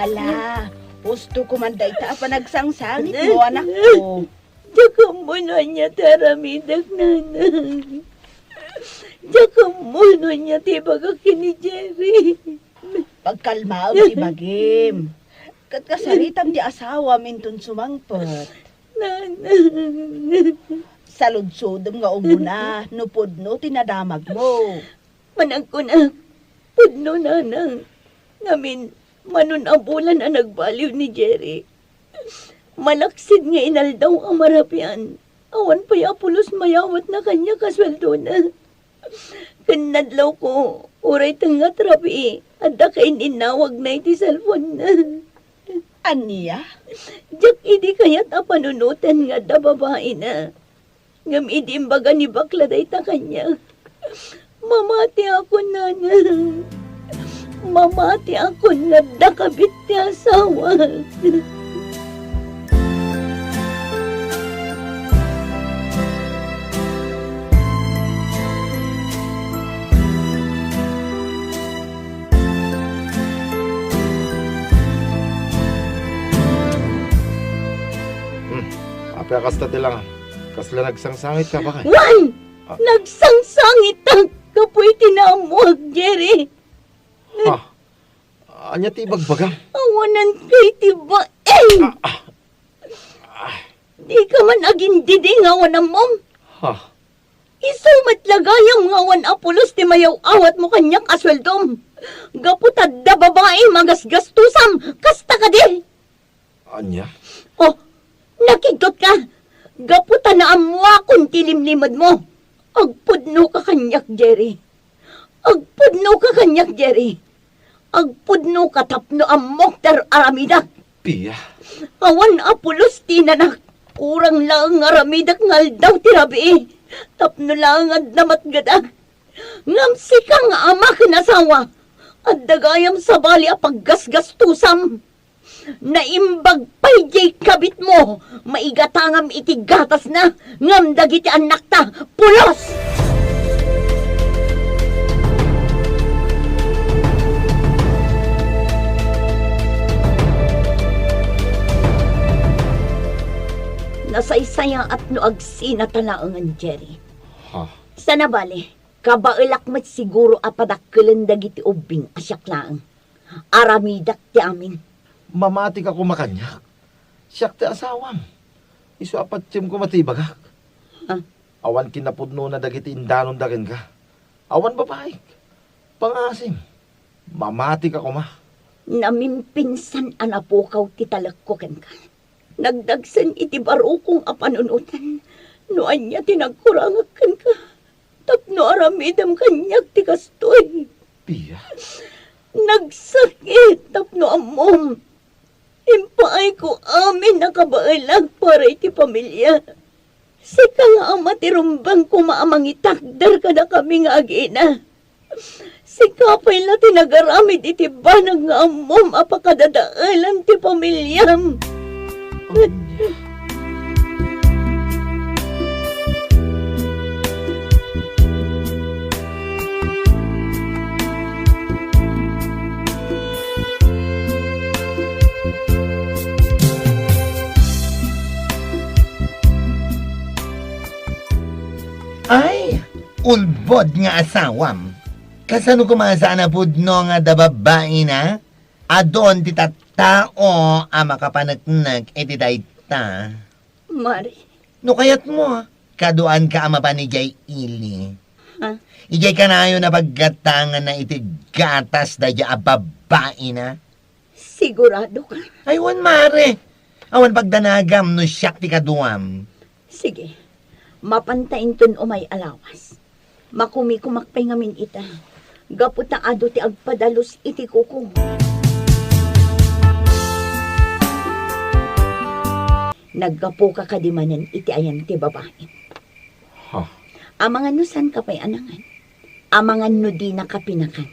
Ala, husto ko man dayta a panagsangsangitmo, anakko. Diak ammo no ania ti aramidek, nanang. Diak ammo no ania ti ibagak ken ni Jerry. Pagkalmaem ti bagim. Ket kasaritam ti asawam inton sumangpet. Nanang. Saludsodem nga umuna no pudno ti nadamagmo. Managkunak, pudno, nanang. Ngamin, mano a bulan a nagbaliw ni Jerry. Malaksid nga inaldaw a marabian, awan pay a pulos mayawatna kaniak a sueldona. Ken nadlawko, uray tengnga a rabii, adda kain-innawagna iti cellphone-na. Ania? Diak idi kayat a panunoten nga adda babaina. Ngem idi imbaga ni bakla dayta kaniak, mamatiakon, nanang. Mamatiakon nga adda kabit ti asawak. Hmm, apay a kasta ti langan? Kasla nagsangsangitka, baket? Wen! Ah. Nagsangsangitak gapu iti naammoak, Jerry. Ha? Ania ti ibagbagam? Awananka iti bain! Ah, ah. Ah. Dika man agindidi nga awan ammom? Ha? Isu met la gayam nga awan a pulos ti mayaw-awatmo kaniak a sueldom. Gapu ta adda babaim a gasgastusam, kasta kadi? Ania? Oh, nakigtotka. Gapu ta naammuakon ti limlimedmo. Agpudnoka kaniak, Jerry. Agpudnoka kaniak, Jerry. Agpudnoka tapno ammok ti ar-aramidak. Pia. Awan a pulos ti inanak. Kurang laeng nga aramidek nga aldaw ti rabii. Tapno laeng adda matgedak. Ngem sika nga ama ken asawa, adda gayam sabali a paggasgastusam. Naimbag pay diay kabitmo, maigatangam iti gatasna, ngem dagiti annakta, pulos! Nasaysayaat no agsinata laengen, Jerry. Ha? Sana bale, kabaelak met siguro a padakkelen dagiti ubbing a siak laeng. Aramidak ti amin. Mamatika koma kaniak. Siak ti asawam. Isu a patiem koma ti ibagak. Ha? Awan kinapudnona dagiti indanonda kenka. Awan babaik. Pangaasim. Mamatika koma. Namimpinsan a napukaw ti talekko kenka. Nagdagsen iti barukong a panunotan no ania ti nagkurangak kenka. Tapno aramidem kaniak ti kastoy. Pia? Nagsakit tapno ammom. Impaayko amin a kabaelak para iti pamilya. Sika nga ama ti rumbeng koma a mangitakder kadakami nga agina. Sika pay la ti nagaramid iti banag nga ammom a pakadadaelan ti pamilyam. Ay, ulbod nga asawam. Kasano koma saan a pudno nga adda babaina? Adun ti tattao a makapaneknek iti dayta. Mari. No kayatmo, kaduanka a mapan idiay ili. Ha? Idiay kanayon a paggatanganna iti gatas daydiay a babaina. Sigurado ka? Ay, wen, mare. Awan pagdanagam no siak ti kaduam. Sige. Mapanta inton umay a lawas. Makumikumak pay ngamin ita. Gapu ta adu ti agpadalus iti kuko. Naggapuka kadi manen iti ayan ti babaim? Ha? Amangan no saanka pay a nangan. Amangan no dinaka pinakan.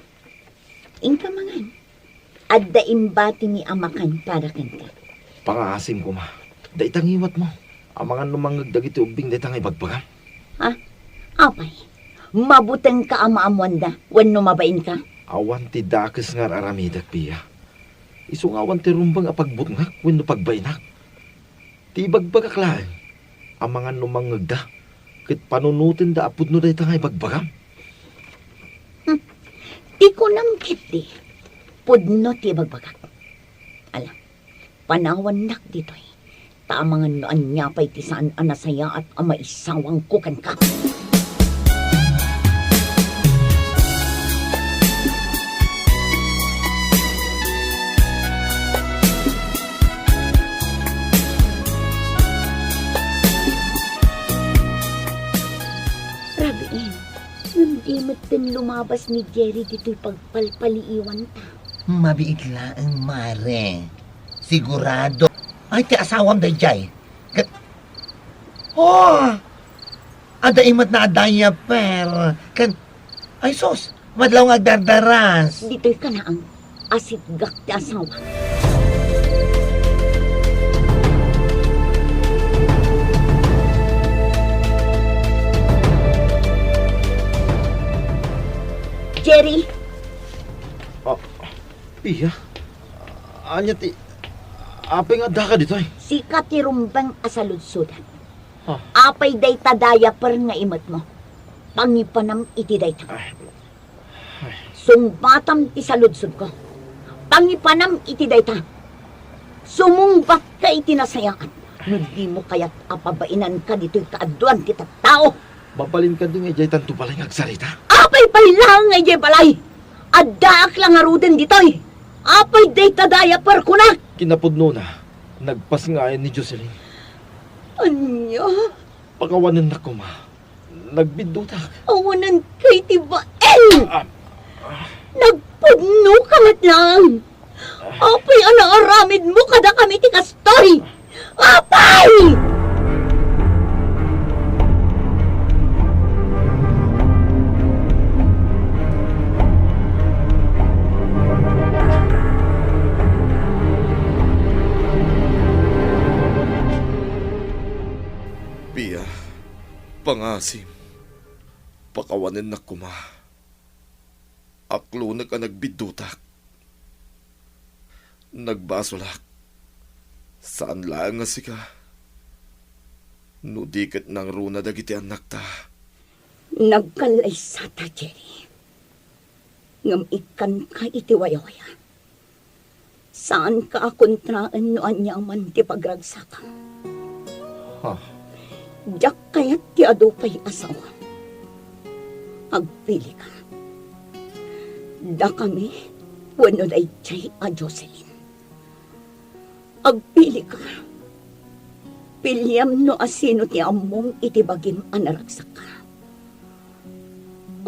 Inka mangan. Adda imbatimi a makan para kenka. Pangaasim koma. Dayta ngiwatmo. Amangan no mangngeg dagiti ubbing dayta nga ibagbagam. Ha? Apay? Mabutengka a maammoanda wenno mabainka? Awan ti dakes nga ar-aramidek, Pia. Isu nga awan ti rumbeng a pagbutngak wenno pagbainak. Ti ibagbagak laeng, amangan no mangngegda, ket panunotenda a pudno dayta nga ibagbagam. Hmm. Ti kunam ketdi, pudno ti ibagbagak. Ala, panawannak ditoy, ta amangan no ania pay ti saan a nasayaat a maisawangko kenka. Rabiin, ngem di metten lumabas ni Jerry ditoy pagpalpaliiwanta. Mabiit laeng, mare. Sigurado. Ay, ti asawam daydiay. Ket, oh! Adda imet na a diaper. Ken, ay sus, madlaw nga agdardaras. Ditoy kanaang asitgak ti asawa. Jerry! Ah, Pia? Ania ti, apay nga addaka ditoy? Sika ti rumbeng a saludsodan. Ha? Apay dayta diaper nga imetmo? Pangipanam iti dayta. Ay. Ay. Sungbatam ti saludsodko. Pangipanam iti dayta. Sumungbatka iti nasayaat. No dimo kayat a pabainanka ditoy kaaduan ti tattao. Mabalin kadi nga idiay tanto balay nga agsarita? Apay pay laeng nga idiay balay? Addaak la ngaruden ditoy. Apay dayta dayta a perkunak? Kinapudnona, nagpasngayan ni Jocelyn. Ania? Pakawanennak koma. Nagbiddutak. Awanen kay ti bael! Ah. Nagpudno ka met laeng! Apay a naaramidmo kadakami ti kastoy? Apay! Pia, pangasim, pakawanennak koma. Aklonek a nagbiddutak. Nagbasolak. Saan laeng a sika. No di ket nangruna dagiti annakta. Nagkallaysata, Jerry. Ngem ikkanka iti wayawaya. Saanka a kontraen no aniaman ti pagragsakam. Ha? Diak kayat ti adu pay a saoam. Agpilika. Dakami wenno daydiay a Jocelyn. Agpilika. Piliam no asino ti ammom iti bagim a naragsakka.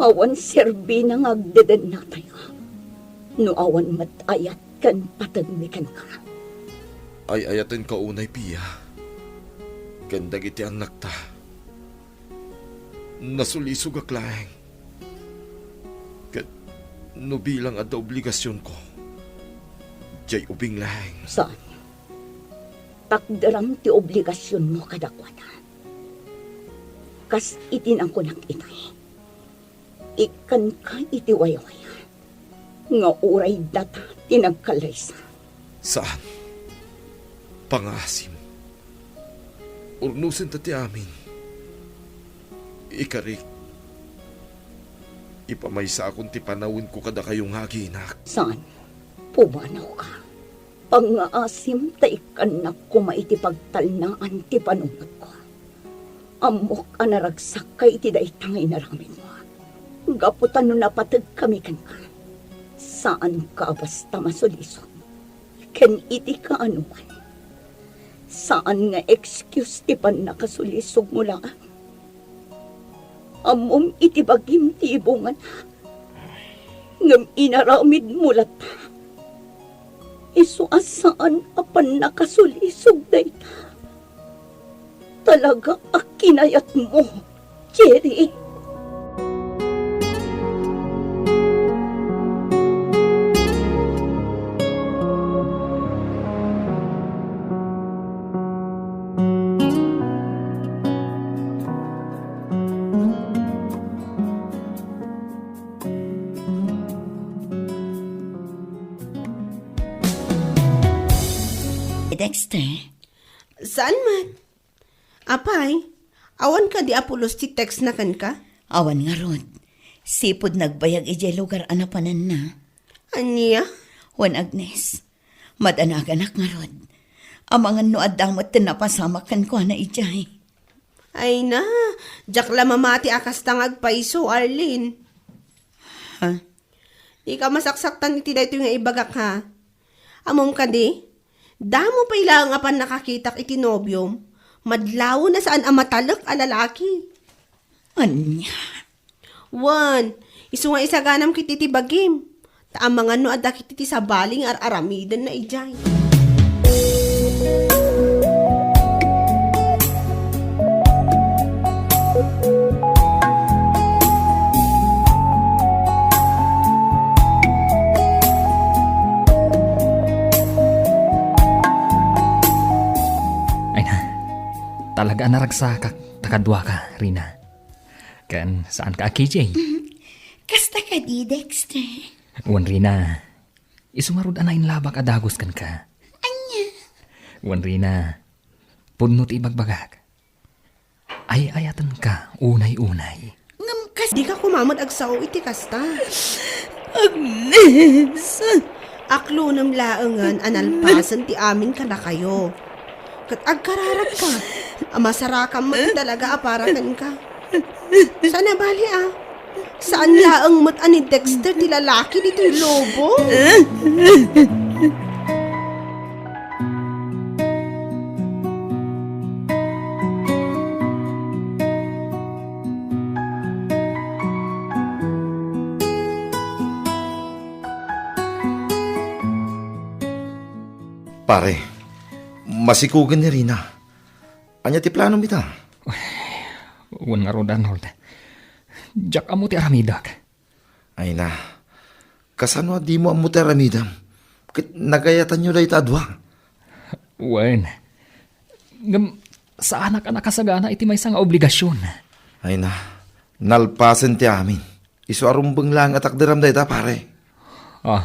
Awan serbina nga agdedennatayo no awan met ayat ken patengmi kenka. Ay-ayatenka unay, Pia, ken dagiti annakta. Nasulisogak laeng. Ket no bilang adda obligasionko, diay ubing laeng. Saan? Takderam ti obligasionmo kadakuada. Kas iti nakunak itay, ikkanka iti wayawaya nga uray data ti nagkallaysa. Saan? Pangaasim. Urnosenta ti amin. Ikarik, ipamaysakon ti panawenko kadakayo nga aginak. Saan? Pumanawka. Pangngaasim ta ikkannak koma iti pagtalnaan ti panunotko. Ammok a naragsakka iti dayta nga inaramidmo. Gapu ta no napategkami kenka, saanka a basta masulisog. Ken iti kaanoan, saan nga excuse ti pannakasulisogmo laeng. Ammom iti bagim ti ibungana, ngem inaramidmo latta. Isu a saan a pannakasulisog dayta. Talaga a kinayatmo, Jerry. Dexter? Saan met? Apay, awan kadi a pulos ti text na kenka? Awan ngarud. Sipud nagbayag idiay lugar a napananna. Ania? Wen, Agnes, madanaganak ngarud. Amangan no adda met ti napasamak kenkuana idiay. Ay na, diak la mamati a kasta nga agpayso, Arlene. Ha? Dika masaksaktan iti daytoy nga ibagak, ha? Ammom kadi, damo pay laeng a pannakakitak iti nobiom, madlawen a saan a matalek a lalaki. Ania? Wen, isu nga isaganam ketdi ti bagim. Ta amangan no adda ketdi ti sabali nga ar-aramidenna idiay. Ay na, talaga a naragsakak ta kaduaka, Rina. Ken saanka a K J. Kasta kadi, Dexter? Wen, Rina, isu ngarud a nainlabak a dagus kenka. Ania? Wen, Rina, pudno ti ibagbagak. Ay-ayatenka unay-unay. Ngem kas- Dika koma met agsao iti kasta. Agnes! Aklonem laengen a nalpasen ti amin kadakayo. Ket agkararagka a masarakam met talaga a para kenka. Saan a bali, ah? Saan laeng met a ni Dexter ti lalaki ditoy lubong? Pare, masikugen ni Rina. Ania ti planom ita? Wen ngarud, Arnold. Diak ammo ti aramidek. Ay na, kasano a dimo ammo ti aramidem? Ket nagayatanyo dayta a dua? Wen. Ngem, saanak a nakasagana iti maysa nga obligasion. Ay na, nalpasen ti amin. Isu a rumbeng laeng a takderam dayta, pare. Ah.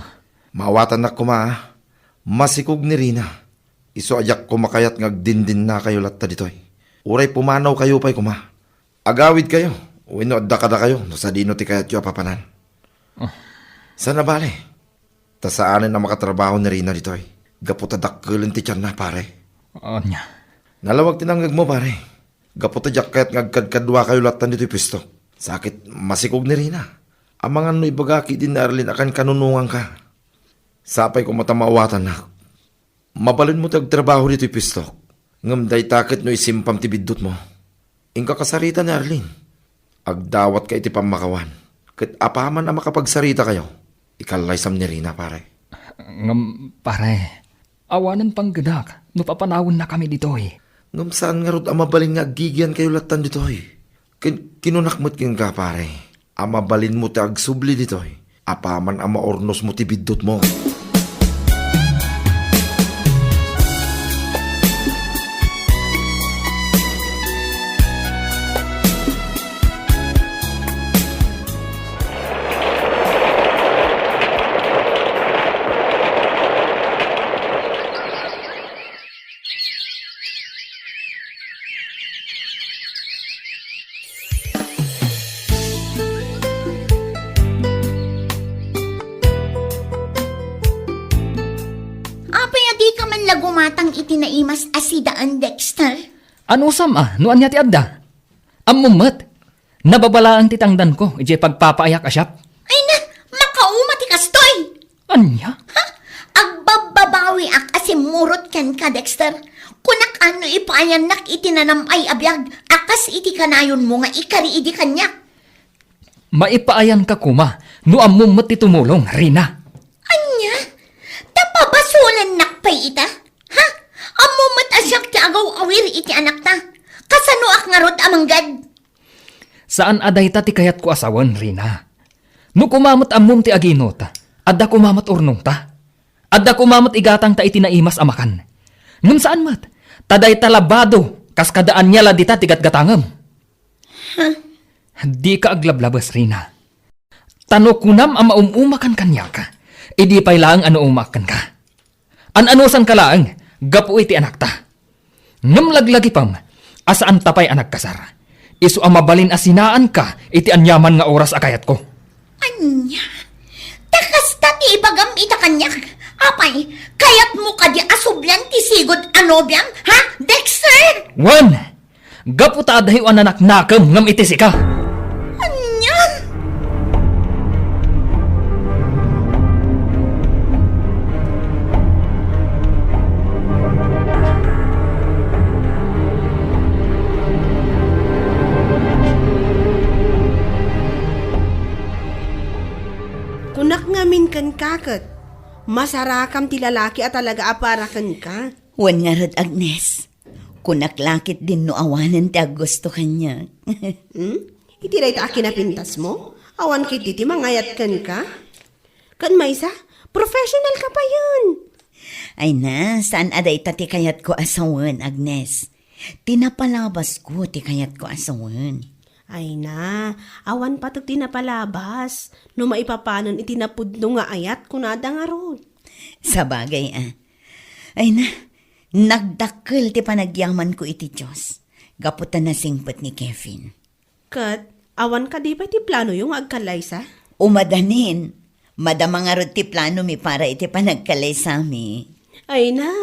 Maawatannak koma, ah. Masikog ni Rina. Isu a diak koma kayat nga agdindinakayo latta ditoy. Uray pumanawkayo pay koma. Agawidkayo, wenno adda kadakayo no sadino ti kayatyo a papanan. Ah. Saan a bale, ta saanen a makatrabaho ni Rina ditoy, gapu ta dakkelen ti tianna, pare. Ania? Nalawag ti nangngegmo, pare. Gapu ta diak kayat nga agkadkaduakayo lattan ditoy puesto. Sakit, masikog ni Rina. Amangan no ibagak idi ni Arlene a kankanunonganka. Sapay koma ta maawatannak. Mabalinmo ti agtrabaho ditoy puestok, ngem dayta ket no isimpam ti biddutmo. Inka kasarita ni Arlene. Agdawatka iti pammakawan, ket apaman a makapagsaritakayo, ikallaysam ni Rina, pare. Ngem, pare, awanen panggedak no papanawennakami ditoy. Ngem saan ngarud a mabalin nga aggigiankayo lattan ditoy. Ken kinunak met kenka, pare, a mabalinmo ti agsubli ditoy, apaman a maurnosmo ti biddutmo. Apay a dika man la gumatang iti naimas a sidaan, Dexter? Anusam a no ania ti adda? Ammom met, nababa laeng ti tangdanko idiay pagpapaayak a siak. Ay na, makauma ti kastoy! Ania? Ha? Agbabbabawiak a simmurot kenka, Dexter. Kunak a no ipaayannak iti nanam-ay a biag a kas iti kanayonmo nga ikari idi kaniak. Maipaayanka koma no ammom met ti tumulong, Rina. Ania? Ta pabasolennak pay ita? Ha? Ammom met a siak ti agaw-awir iti anakta. Kasanoak ngarud a manggad? Saan a dayta ti kayatko a sawen, Rina. No koma met ammom ti aginot, adda koma met urnongta. Adda koma met igatangta iti naimas a makan. Ngem saan met, ta dayta la bado kas kada ania la dita ti gatgatangem. Dika aglablabes, Rina. Ta no kunam a maum-umakan kaniak, idi pay laeng a naumaak kenka. An-anusanka laeng gapu iti anakta. Ngem laglagipem a saanta pay a nagkasar. Isu a mabalin a sinaanka iti aniaman nga oras a kayatko. Ania? Ta kasta ti ibagam ita kaniak? Apay, kayatmo kadi a sublian ti sigud a nobiam, ha, Dexter? Wen! Gapu ta adayo a nanaknakem ngem iti sika. Ania? Kunak ngamin kenka ket, masarakam ti lalaki a talaga a para kenka. Wen ngarud, Agnes. Kunak la ketdin no awanen ti aggusto kaniak. Hmm? Iti dayta a kinapintasmo? Awan ketdi ti mangayat kenka? Ken maysa, professional ka payen. Ay na, saan a dayta ti kayatko a sawen, Agnes. Ti napalabasko ti kayatko a sawen. Ay na, awan pateg ti napalabas. No maipapanon iti napudno nga ayat, kunada ngarud. Sabagay, ah. Ay na, nagdakkel ti panagyamanko iti Dios gapu ta nasingpet ni Kevin. Ket, awan kadi pay ti planoyo nga agkallaysa? Umadanin, madama ngarud ti planomi para iti panagkallaysami. Ay na,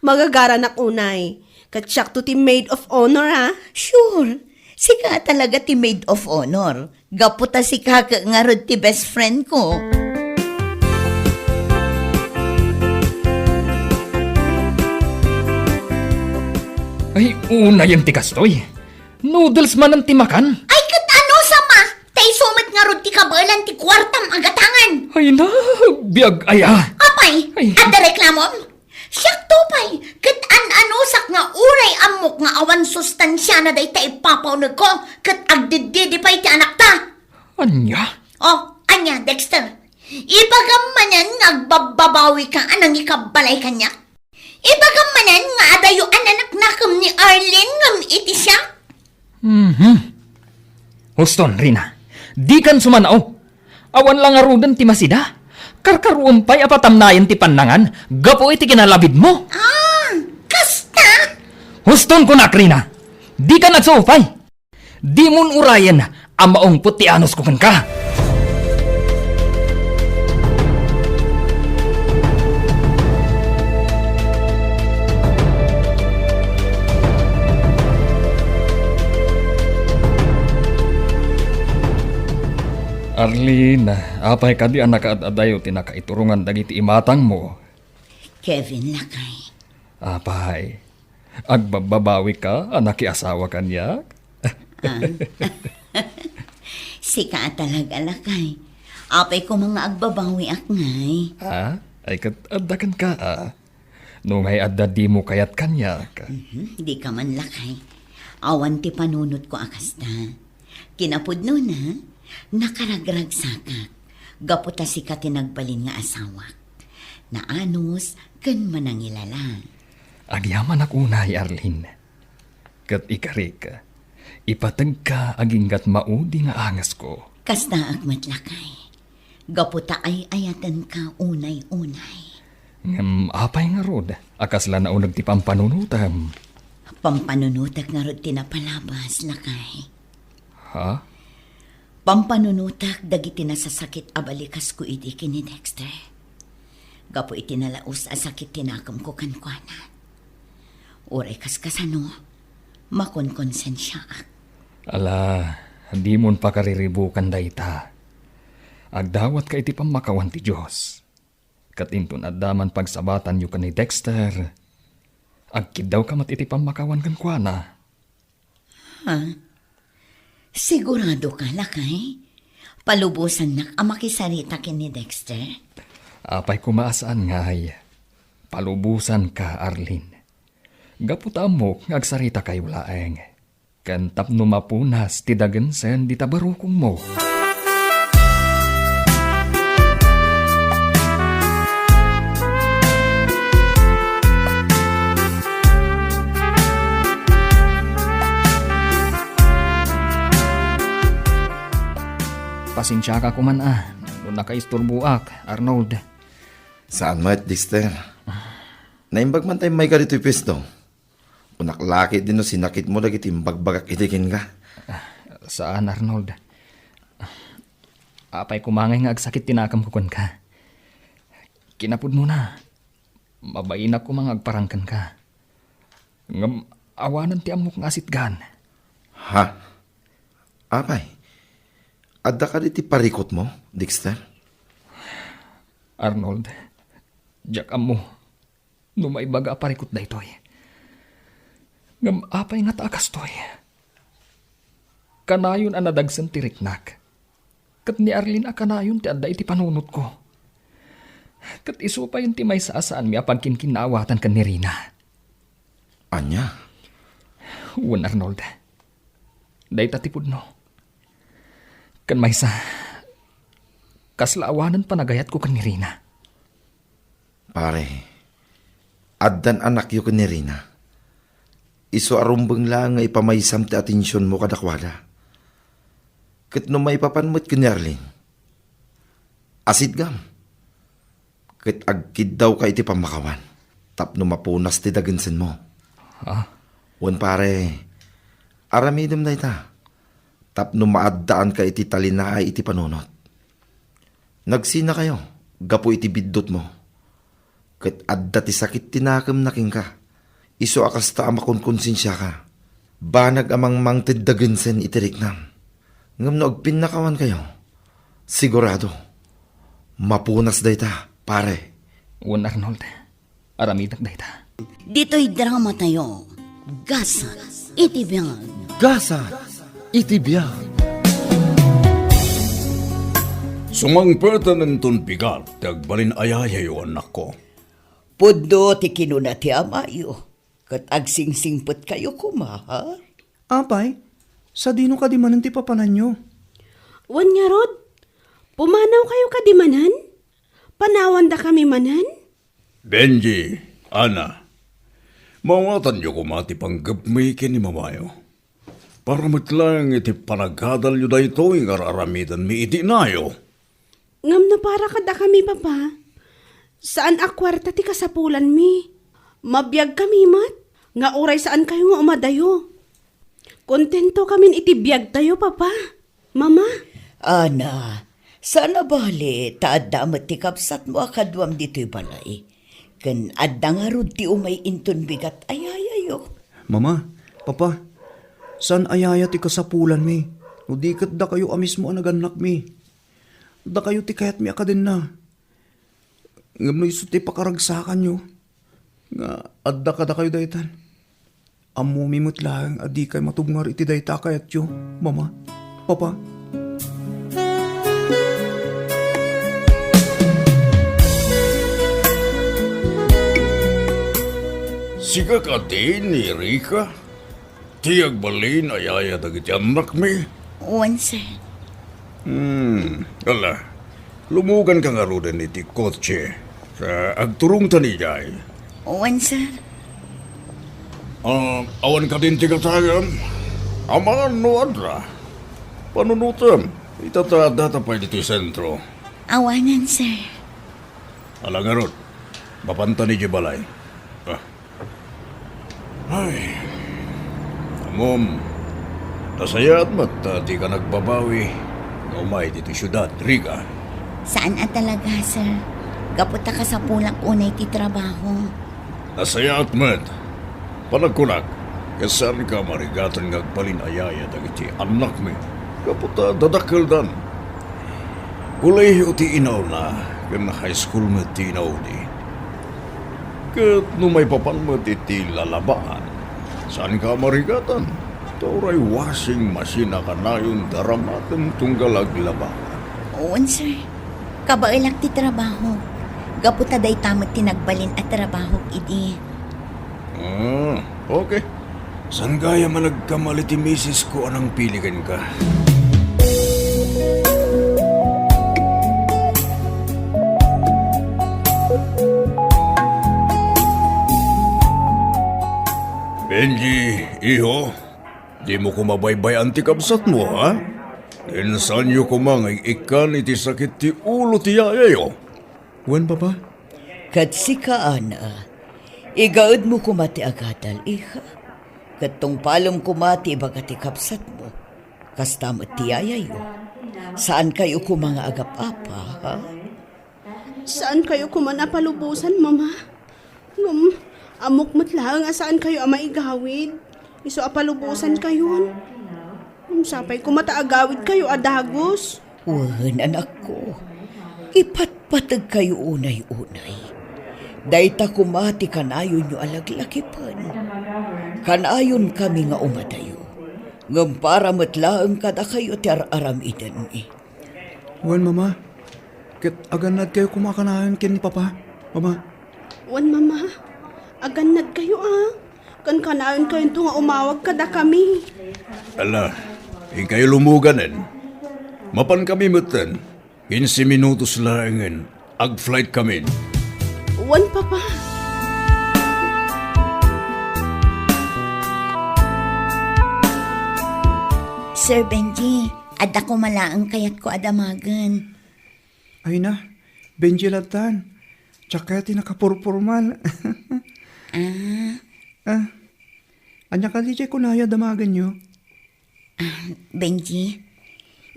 magagaranak unay. Ket siakto ti maid of honor, ha? Sure. Sika talaga ti maid of honor. Gapu ta sika ket ngarud ti best friend ko. Ay, unayen ti kastoy. Noodles manen ti makan? Ay, ket ano sama? Ta isu met ngarud ti kabaelan ti kuartam a gatangan. Ay na, biag aya. Apay, Ay. Adda reklamom? Siakto pay, ket an-anusak nga uray ammok nga awan sustansiana dayta ipapaunegko, ket agdiddidi pay ti anakta. Ania? Oh, ania, Dexter? Ibagam manen nga agbabbabawika a nangikabbalay kaniak? Ibagam manen nga adayo a nanaknakem ni Arlene ngem iti siak? Mhm. Huston, Rina. Dikan sumanao. Awan la ngaruden ti masida. Karkaruam pay a patamnayan ti pannangan gapu iti kinalabidmo. Ah, kasta? Huston kunak, Rina. Dikan agsuupay. Dimon urayen a maungpot ti anusko kenka. Arlene, apay kadi a nakaad-adayo ti nakaiturongan dagiti imatangmo? Kevin, lakay. Apay, agbabbabawika a nakiasawa kaniak? Ah. Sika a talaga, lakay. Apay koma nga agbabawiak ngay? Ah, ay ket adda kenka, ah. No ngay adda dimo kayat kaniak. Mhm, dika man, lakay. Awan ti panunotko a kasta. Kinapudnona, nakaragragsakak gapu ta sika ti nagbalin nga asawak. Naanus ken manangilala. Agyamanak unay, Arlene. Ket ikarik, ipategka aginggat maudi nga angesko. Kastaak met, lakay. Gapu ta ay-ayatenka unay-unay. Ngem apay ngarud a kasla nauneg ti pampanunotem? Pampanunotek ngarud ti napalabas, lakay. Ha? Pampanunotek dagiti nasasakit a balikasko idi ken ni Dexter. Gapu iti nalaus a sakit ti nakemko kenkuana. Uray kaskasano, makonkonsensiaak. Ala, dimon pakariribukan dayta. Agdawatka iti pammakawan ti Dios. Ket inton adda man pagsabatanyo ken ni Dexter, agkiddawka met iti pammakawan kenkuana. Ha? Siguradoka, lakay? Palubosannak a makisarita ken ni Dexter? Apay koma a saan ngay. Palubosanka, Arlene. Gapu ta ammok nga agsaritakayo laeng. Ken tapno mapunas ti dagensen dita barukongmo. Pasensiaka koman a no nakaisturboak, Arnold. Saan met, Dexter. Naimbag man ta immayka ditoy puesto. Kunak la ketdi no sinakitmo dagiti imbagbagak idi kenka. Ah, saan, Arnold. Apay koma ngay nga agsakit ti nakemko kenka. Kinapudnona, mabainak koma nga agparang kenka. Ngem awanen ti ammok nga asitgan. Ha? Apay, adda kadi ti parikutmo, Dexter? Arnold, diak ammo no maibaga a parikut daytoy. Ngem apay ngata a kastoy? Kanayon a nadagsen ti riknak. Ket ni Arlene a kanayon ti adda iti panunotko. Ket isu payen ti maysa a saanmi a pagkinkinnaawatan ken ni Rina. Ania? Wen, Arnold. Dayta ti pudno. Ken maysa, kasla awanen panagayatko ken ni Rina. Pare, addan anakyo ken ni Rina. Isu a rumbeng laeng nga ipamaysam ti atensionmo kadakuada. Ket no maipapan met ken ni Arlene, asitgam. Ket agkiddawka iti pammakawan tapno mapunas ti dagensenmo. Ha? Wen pare, aramidem dayta tapno maaddaanka iti talinaay iti panunot. Nagsinakayo gapu iti biddutmo. Ket adda ti sakit ti nakemna kenka. Isu a kasta a makonkonsensiaka. Banag a mangmangted da Gensen iti riknam. Ngem no agpinnakawankayo, sigurado, mapunas dayta, pare. Wen, Arnold, aramidek dayta. Ditoy dramatayo, Gasat iti Biag. Gasat iti Biag. Sumangpeten inton bigat ti agbalin a yayayo, annakko. Pudno ti kinuna ti amayo, ket agsingsingpetkayo koma, ha? Apay, sadino kadi manen ti papananyo? Wen ngarud, pumanawkayo kadi manen? Panawandakami manen? Benji, Ana, maawatanyo koma ti panggepmi ken ni mamayo. Para met laeng iti panagadalyo daytoy nga ar-aramidenmi iti inayo. Ngem no para kadakami, Papa, saan a kuarta ti kasapulanmi. Mabiagkami met nga uray saankayo nga umadayo. Kontentokamin iti biagtayo, Papa, Mama. Ana, saan a bale ta adda met ti kabsatmo a kaduam ditoy balay, ken adda ngarud ti umay inton bigat a yayayo. Mama, Papa, saan a yaya ti kasapulanmi, no di ket dakayo a mismo a nagannakmi. Dakayo ti kayatmi a kadenna. Ngem no isu ti pakaragsakanyo, nga adda kadakayo daytan, ammomi met laeng a dikay matubngar iti dayta a kayatyo, Mama, Papa. Sika kadi ni Rika? Ti agbalin a yaya dagiti annakmi? Wen, sir. Hmm, ala. Lumuganka ngaruden iti kotse. Ta agturongtan idiay. Wen, sir. Ah, awan kadin ti gatangem? Amangan no adda. Panunotem, ita ta addata pay ditoy sentro. Awanen, sir. Ala ngarud, mapantan idiay balay. Ah. Ay. Ammom, nasayaat met ta dika nagbabawi nga umay ditoy siudad, Rika. Saan a talaga, sir. Gapu ta kasapulak unay ti trabaho. Nasayaat met. Panagkunak, ket saanka a marigatan nga agbalin a yaya dagiti annakmi gapu ta dadakkeldan. Kolehiyo ti inauna, ken high school met ti inaudi. Ket no maipapan met iti lalabaan, saanka a marigatan, ta uray washing machine a kanayon daramatem tunggal aglabaan. Wen, sir. Kabaelak ti trabaho. Gapu ta dayta met ti nagbalin a trabaho idi. Ah, okay. Saan gayam a nagkamali ti misis ko a nangpili kenka? Benji, iho, dimo koma baybay-an ti kabsatmo, ha? Insanyo koma nga ik-ikkan iti sakit ti ulo ti yayayo. Wen, Papa. Ket sika, Ana, igaedmo koma ti agadal, iha. Ket tungpalem koma ti ibaga ti kabsatmo. Kasta met ti yayayo. Saankayo koma nga agap-apa, ha? Saankayo koma a palubosan, Mama. Ngem, ammok met laeng a saankayo a maigawid. Isu a palubosankayon. Ngem sapay koma ta agawidkayo a dagus. Wen, anakko, ipatpategkayo unay-unay. Dayta koma ti kanayonyo a laglagipen. Kanayonkami nga umadayo, ngem para met laeng kadakayo ti ar-aramidenmi. Wen, Mama, ket agannadkayo koma a kanayon ken ni Papa, Mama. Wen, Mama, agannadkayo a. Ken kanayonkayonto nga umawag kadakami. Ala, inkayo lumuganen. Mapankami metten. Quince minutos laengen, ag-flight kamin. Wen, Papa. Sir Benji, adda koma laeng kayatko a damagen. Ay na, Benji lattan. Diak kayat ti nakapurpurman. Ah. Ah, ania kadi diay kunayo a damagenyo? Ah, Benji,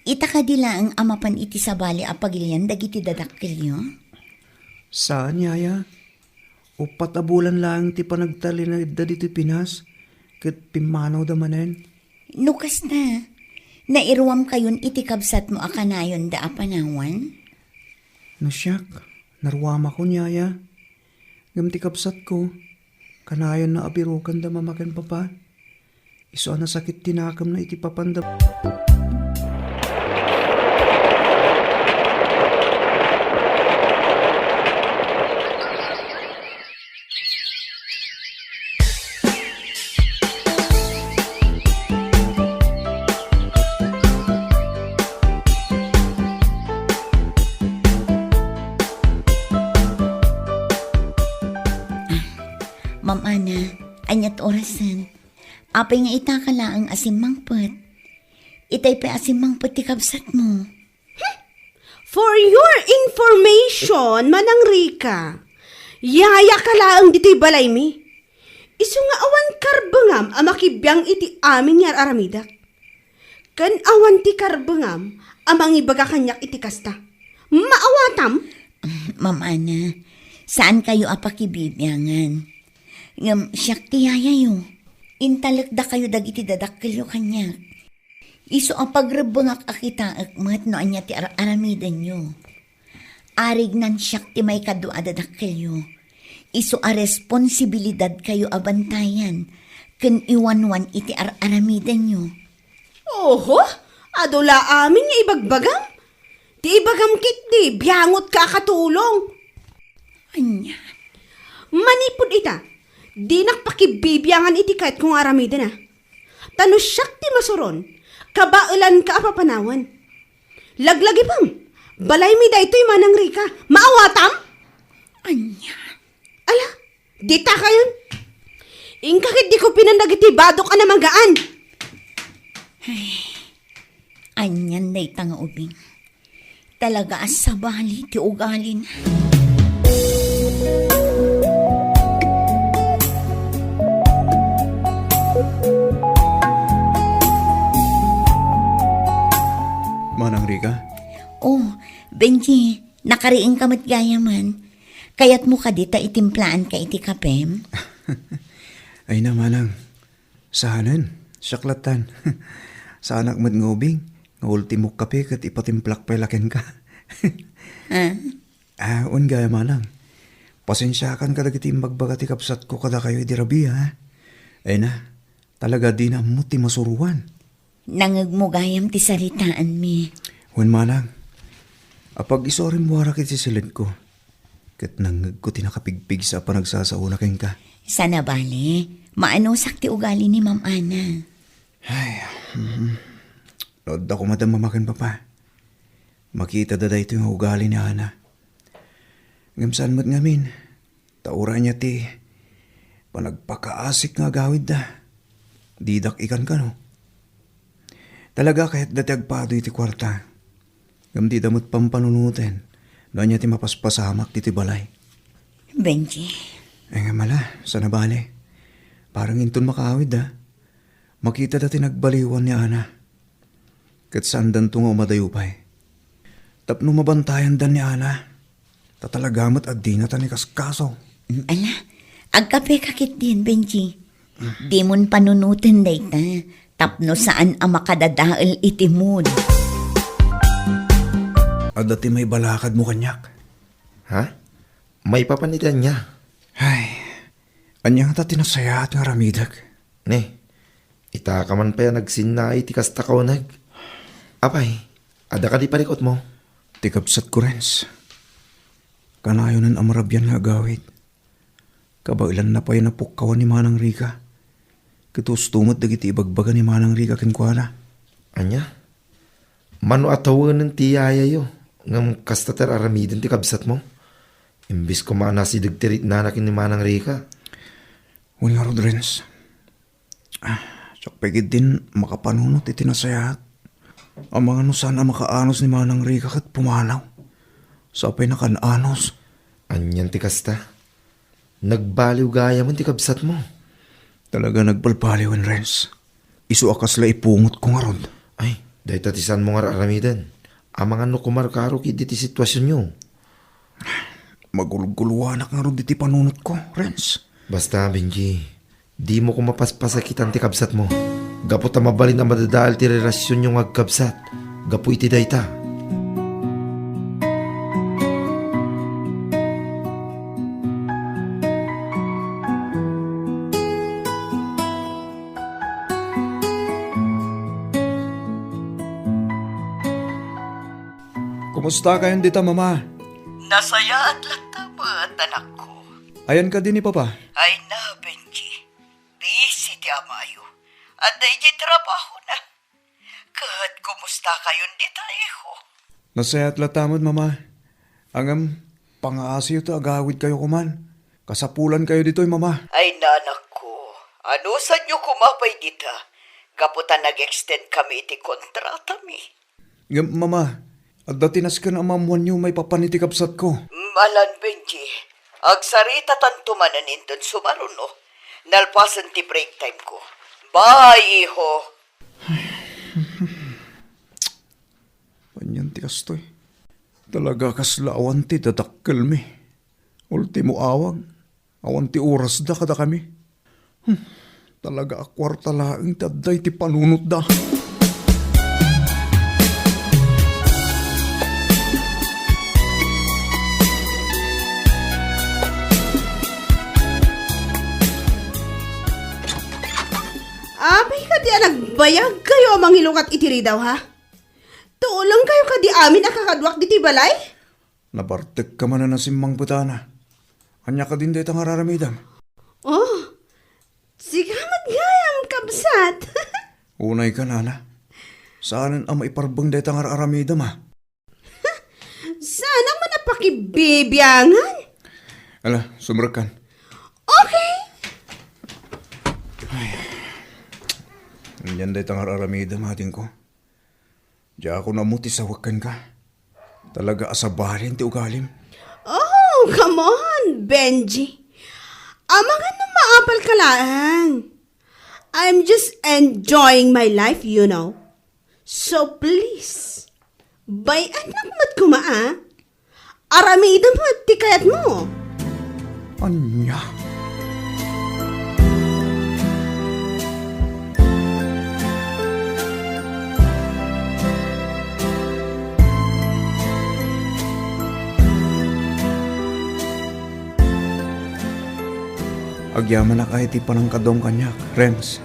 ita kadi laeng a mapan iti sabali a pagilian dagiti dadakkelyo? Saan, yaya. Uppat a bulan laeng ti panagtalinaedda ditoy Pinas, ket pimmanawda manen. No kasta, nairuamkayon iti kabsatmo a kanayonda a panawan? No siak, naruamakon, yaya. Ngem ti kabsatko, kanayonna a birukanda mama ken papa. Isu a nasakit ti nakemna iti papanda. Ma'am Ana, ania ti orasen? Apay nga itaka laeng a simmangpet? Itay pay a simmangpet ti kabsatmo. For your information, Manang Rica, yayaka laeng ditoy balaymi. Isu nga awan karbengam a makibiang iti amin nga ar-aramidek. Ken awan ti karbengam a mangibaga kaniak iti kasta. Maawatam? Ma'am Ana, saankayo a pakibibiangan. Ngem siak ti yayayo. Intalekdakayo dagiti dadakkelyo kaniak. Isu a pagrebbengak a kitaek met no ania ti ar-aramidenyo. Arignan siak ti maikadua a dadakkelyo. Isu a responsibilidadkayo a bantayan ken iwanwan iti ar-aramidenyo. Oho, adu la amin nga ibagbagam. Ti ibagam ketdi, biangotka a katulong. Ania? Manipud ita, dinak pakibibiangan iti kayatko nga aramiden, a. Ta no siak ti masuron, kabaelanka a papanawen. Laglagipem, balaymi daytoy, Manang Rica. Maawatam? Ania? Ala, ditakayon. Inka ketdi kupinan dagiti badok a namagaan. Ay, anian dayta nga ubing. Talaga a sabali ti ugalina. Manang Rica? Oh, Benji, nakariingka met gayamen. Kayatmo kadi ta itimplaanka iti kapem? Ay na, manang. Saanen, siak lattan. Saanak met nga ubing, nga ultimok kape ket ipatimplak pay la kenka. Ah? Ah, wen gayam, manang. Pasensiakan kadagiti imbagbaga ti kabsatko kadakayo idi rabii, ha? Ay na, talaga dina ammo ti masuroan. Nangngegmo gayam ti saritaanmi. Wen, manang. Apag-isu a rimmuarak iti siledko. Ket nangngegko ti nakapigpigsa a panagsasaona kenka. Sana bale, maanusak ti ugali ni Ma'am Ana. Ay, mhm. No adda koma da mama ken papa, makitada daytoy nga ugali ni Ana. Ngem saan met ngamin, ta uray ania ti panagpakaasik nga agawidda, didak ikan kano. Talaga kayatda ti agpado iti kuarta. Ngem dida met pampanunoten no ania ti mapaspasamak ditoy balay. Benji. Ay nga mala, sana bale. Parang inton makaawid da, makitada ti nagbaliwan ni Ana. Ket saandanto nga umadayo pay. Tapno mabantayandan ni Ana, ta talaga met a dinata ni kaskaso. Mm, ala, agkapeka ketdin, Benji. Dimon panunoten dayta, tapno saan a makadadael iti mood. Adda ti maibalakadmo kaniak. Ha? Maipapan iti ania? Ay, ania ngata ti nasayaat nga aramidek? Ne, itaka man pay a nagsinnaay ti kasta kauneg. Apay, adda kadi parikutmo? Ti kabsatko, Renz. Kanayonen a marabian nga agawid. Kabaelanna pay a napukkawan ni Manang Rica. Ket husto met dagiti ibagbaga ni Manang Rica kenkuana. Ania? Mano a tawenen ti yayayo, ngem kasta ti ar-aramiden ti kabsatmo? Imbes koma a nasideg ti riknana ken ni Manang Rica. Wen ngarud, Renz. Ah, siak pay ketdin makapanunot iti nasayaat. Amangan no saan a makaanos ni Manang Rica ket pumanaw. Sapay nakan-anos. Anian ti kasta? Nagbaliw gayamen ti kabsatmo. Talaga nagbalbaliwen, Renz. Isu a kasla ipungotko ngarud. Ay, dayta ti saanmo nga ar-aramiden. Amangan no kumarkaro ketdi ti situasionyo. Magulguluanak ngarud iti panunotko, Renz. Basta, Benji, Dimo koma paspasakitan ti kabsatmo. Gapu ta mabalin a madadael ti relasionyo nga agkabsat gapu iti dayta. Kumustakayon dita, Mama? Nasayaat latta met, anakko. Ayan kadi ni Papa? Ay na, Benji. Busy ti amayo. Adda idiay trabahona. Ket kumustakayon dita, iho? Nasayaat latta met, Mama. Ngem, pangaasiyo ta agawidkayo koman. Kasapulankayo ditoy, Mama. Ay, anakko, anusanyo koma pay dita, gapu ta nag-extend kami iti kontratami. Ngem, Mama, adda ti nasken a maammoanyo maipapan iti kabsatko. Malan, Benji, agsaritatanto manen inton sumaruno. Nalpasen ti break time ko. Bye, iho. Anian ti kastoy? Talaga kasla awan ti dadakkelmi. Ultimo awag, awan ti orasda kadakami. Hmm, talaga a kuarta laeng ti adda iti panunotda. Apay kadi a nagbayagkayo a mangilukat iti ridaw, ha? Tulongkayo kadi amin a kakaduak ditoy balay? Nabartekka manen a simmangpetana. Ania kadin dayta nga ar-aramidem? Oh, sika met gayam, kabsat. Unayka, Nana. Saanen a maiparbeng dayta nga ar-aramidem, a. Saanak man a pakibibiangan. Ala, sumrekkan. Okay. Ay. Anian dayta nga ar-aramidem, adingko? Diakon ammo ti sawek kenka. Talaga a sabali ti ugalim. Oh, come on, Benji. Amangan no maapalka laeng. I'm just enjoying my life, you know. So please, bay-annak met koma, a. Aramidem met ti kayatmo. Ania? Agyamanak a iti panangkadawm kaniak, Renz.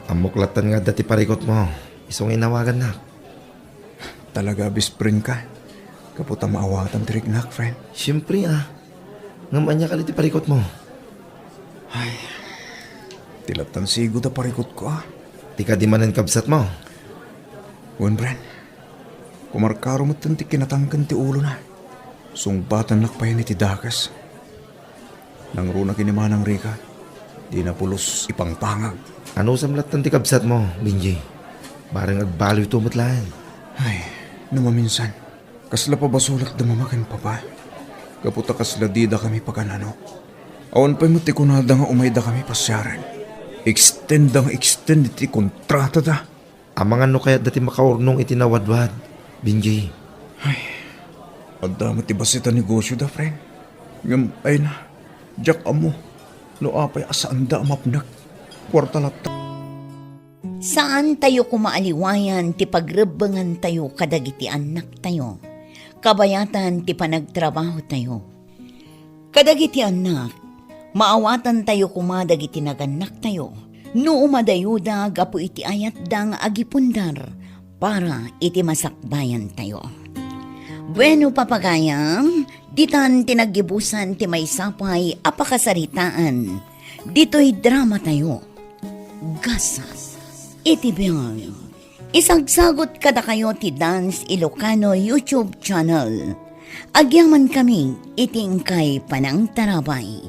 Ammok lattan nga adda ti parikutmo. Isu nga inawagannak. Talaga a best friend ka. Gapu ta maawatam ti riknak, friend. Siempre, a. Ngem ania kadi ti parikutmo? Ay, ti lattan sigud a parikutko, a. Ti kadi manen kabsatmo? Wen, friend. Kumarkaro metten ti kinatangken ti ulona. Sungbatannak payen iti dakes. Nangruna ken ni Manang Rica, dina pulos ipangpangag. Anusam lattan ti kabsatmo, Benji? Bareng agbaliwto met laeng. Ay, no maminsan, kasla pabasolek da Mama ken Papa. Gapu ta kasla didakami pagan-ano. Awan pay met ti kunada nga umaydakami pasiaren. Extend da nga extend iti kontratada. Amangan no kayatda ti makaurnong iti nawadwad, Benji. Ay, adda met ti bassit a negosio da, friend. Ngem, ay na, diak ammo no apay a saanda a mapnek. Kuarta latta. Saantayo koma a liwayan ti pagrebbengantayo kadagiti annaktayo, kabayatan ti panagtrabahotayo. Kadagiti annak, maawatantayo koma dagiti nagannaktayo no umadayoda gapu iti ayatda nga agipundar para iti masakbayantayo. Bueno, papagayam, ditan ti naggibusan ti maysa pay a pakasaritaan ditoy dramatayo. Gasat iti biag. Isagsagut kadakayo ti Dance Ilocano YouTube channel. Agyamankami iti inkay panangtarabay.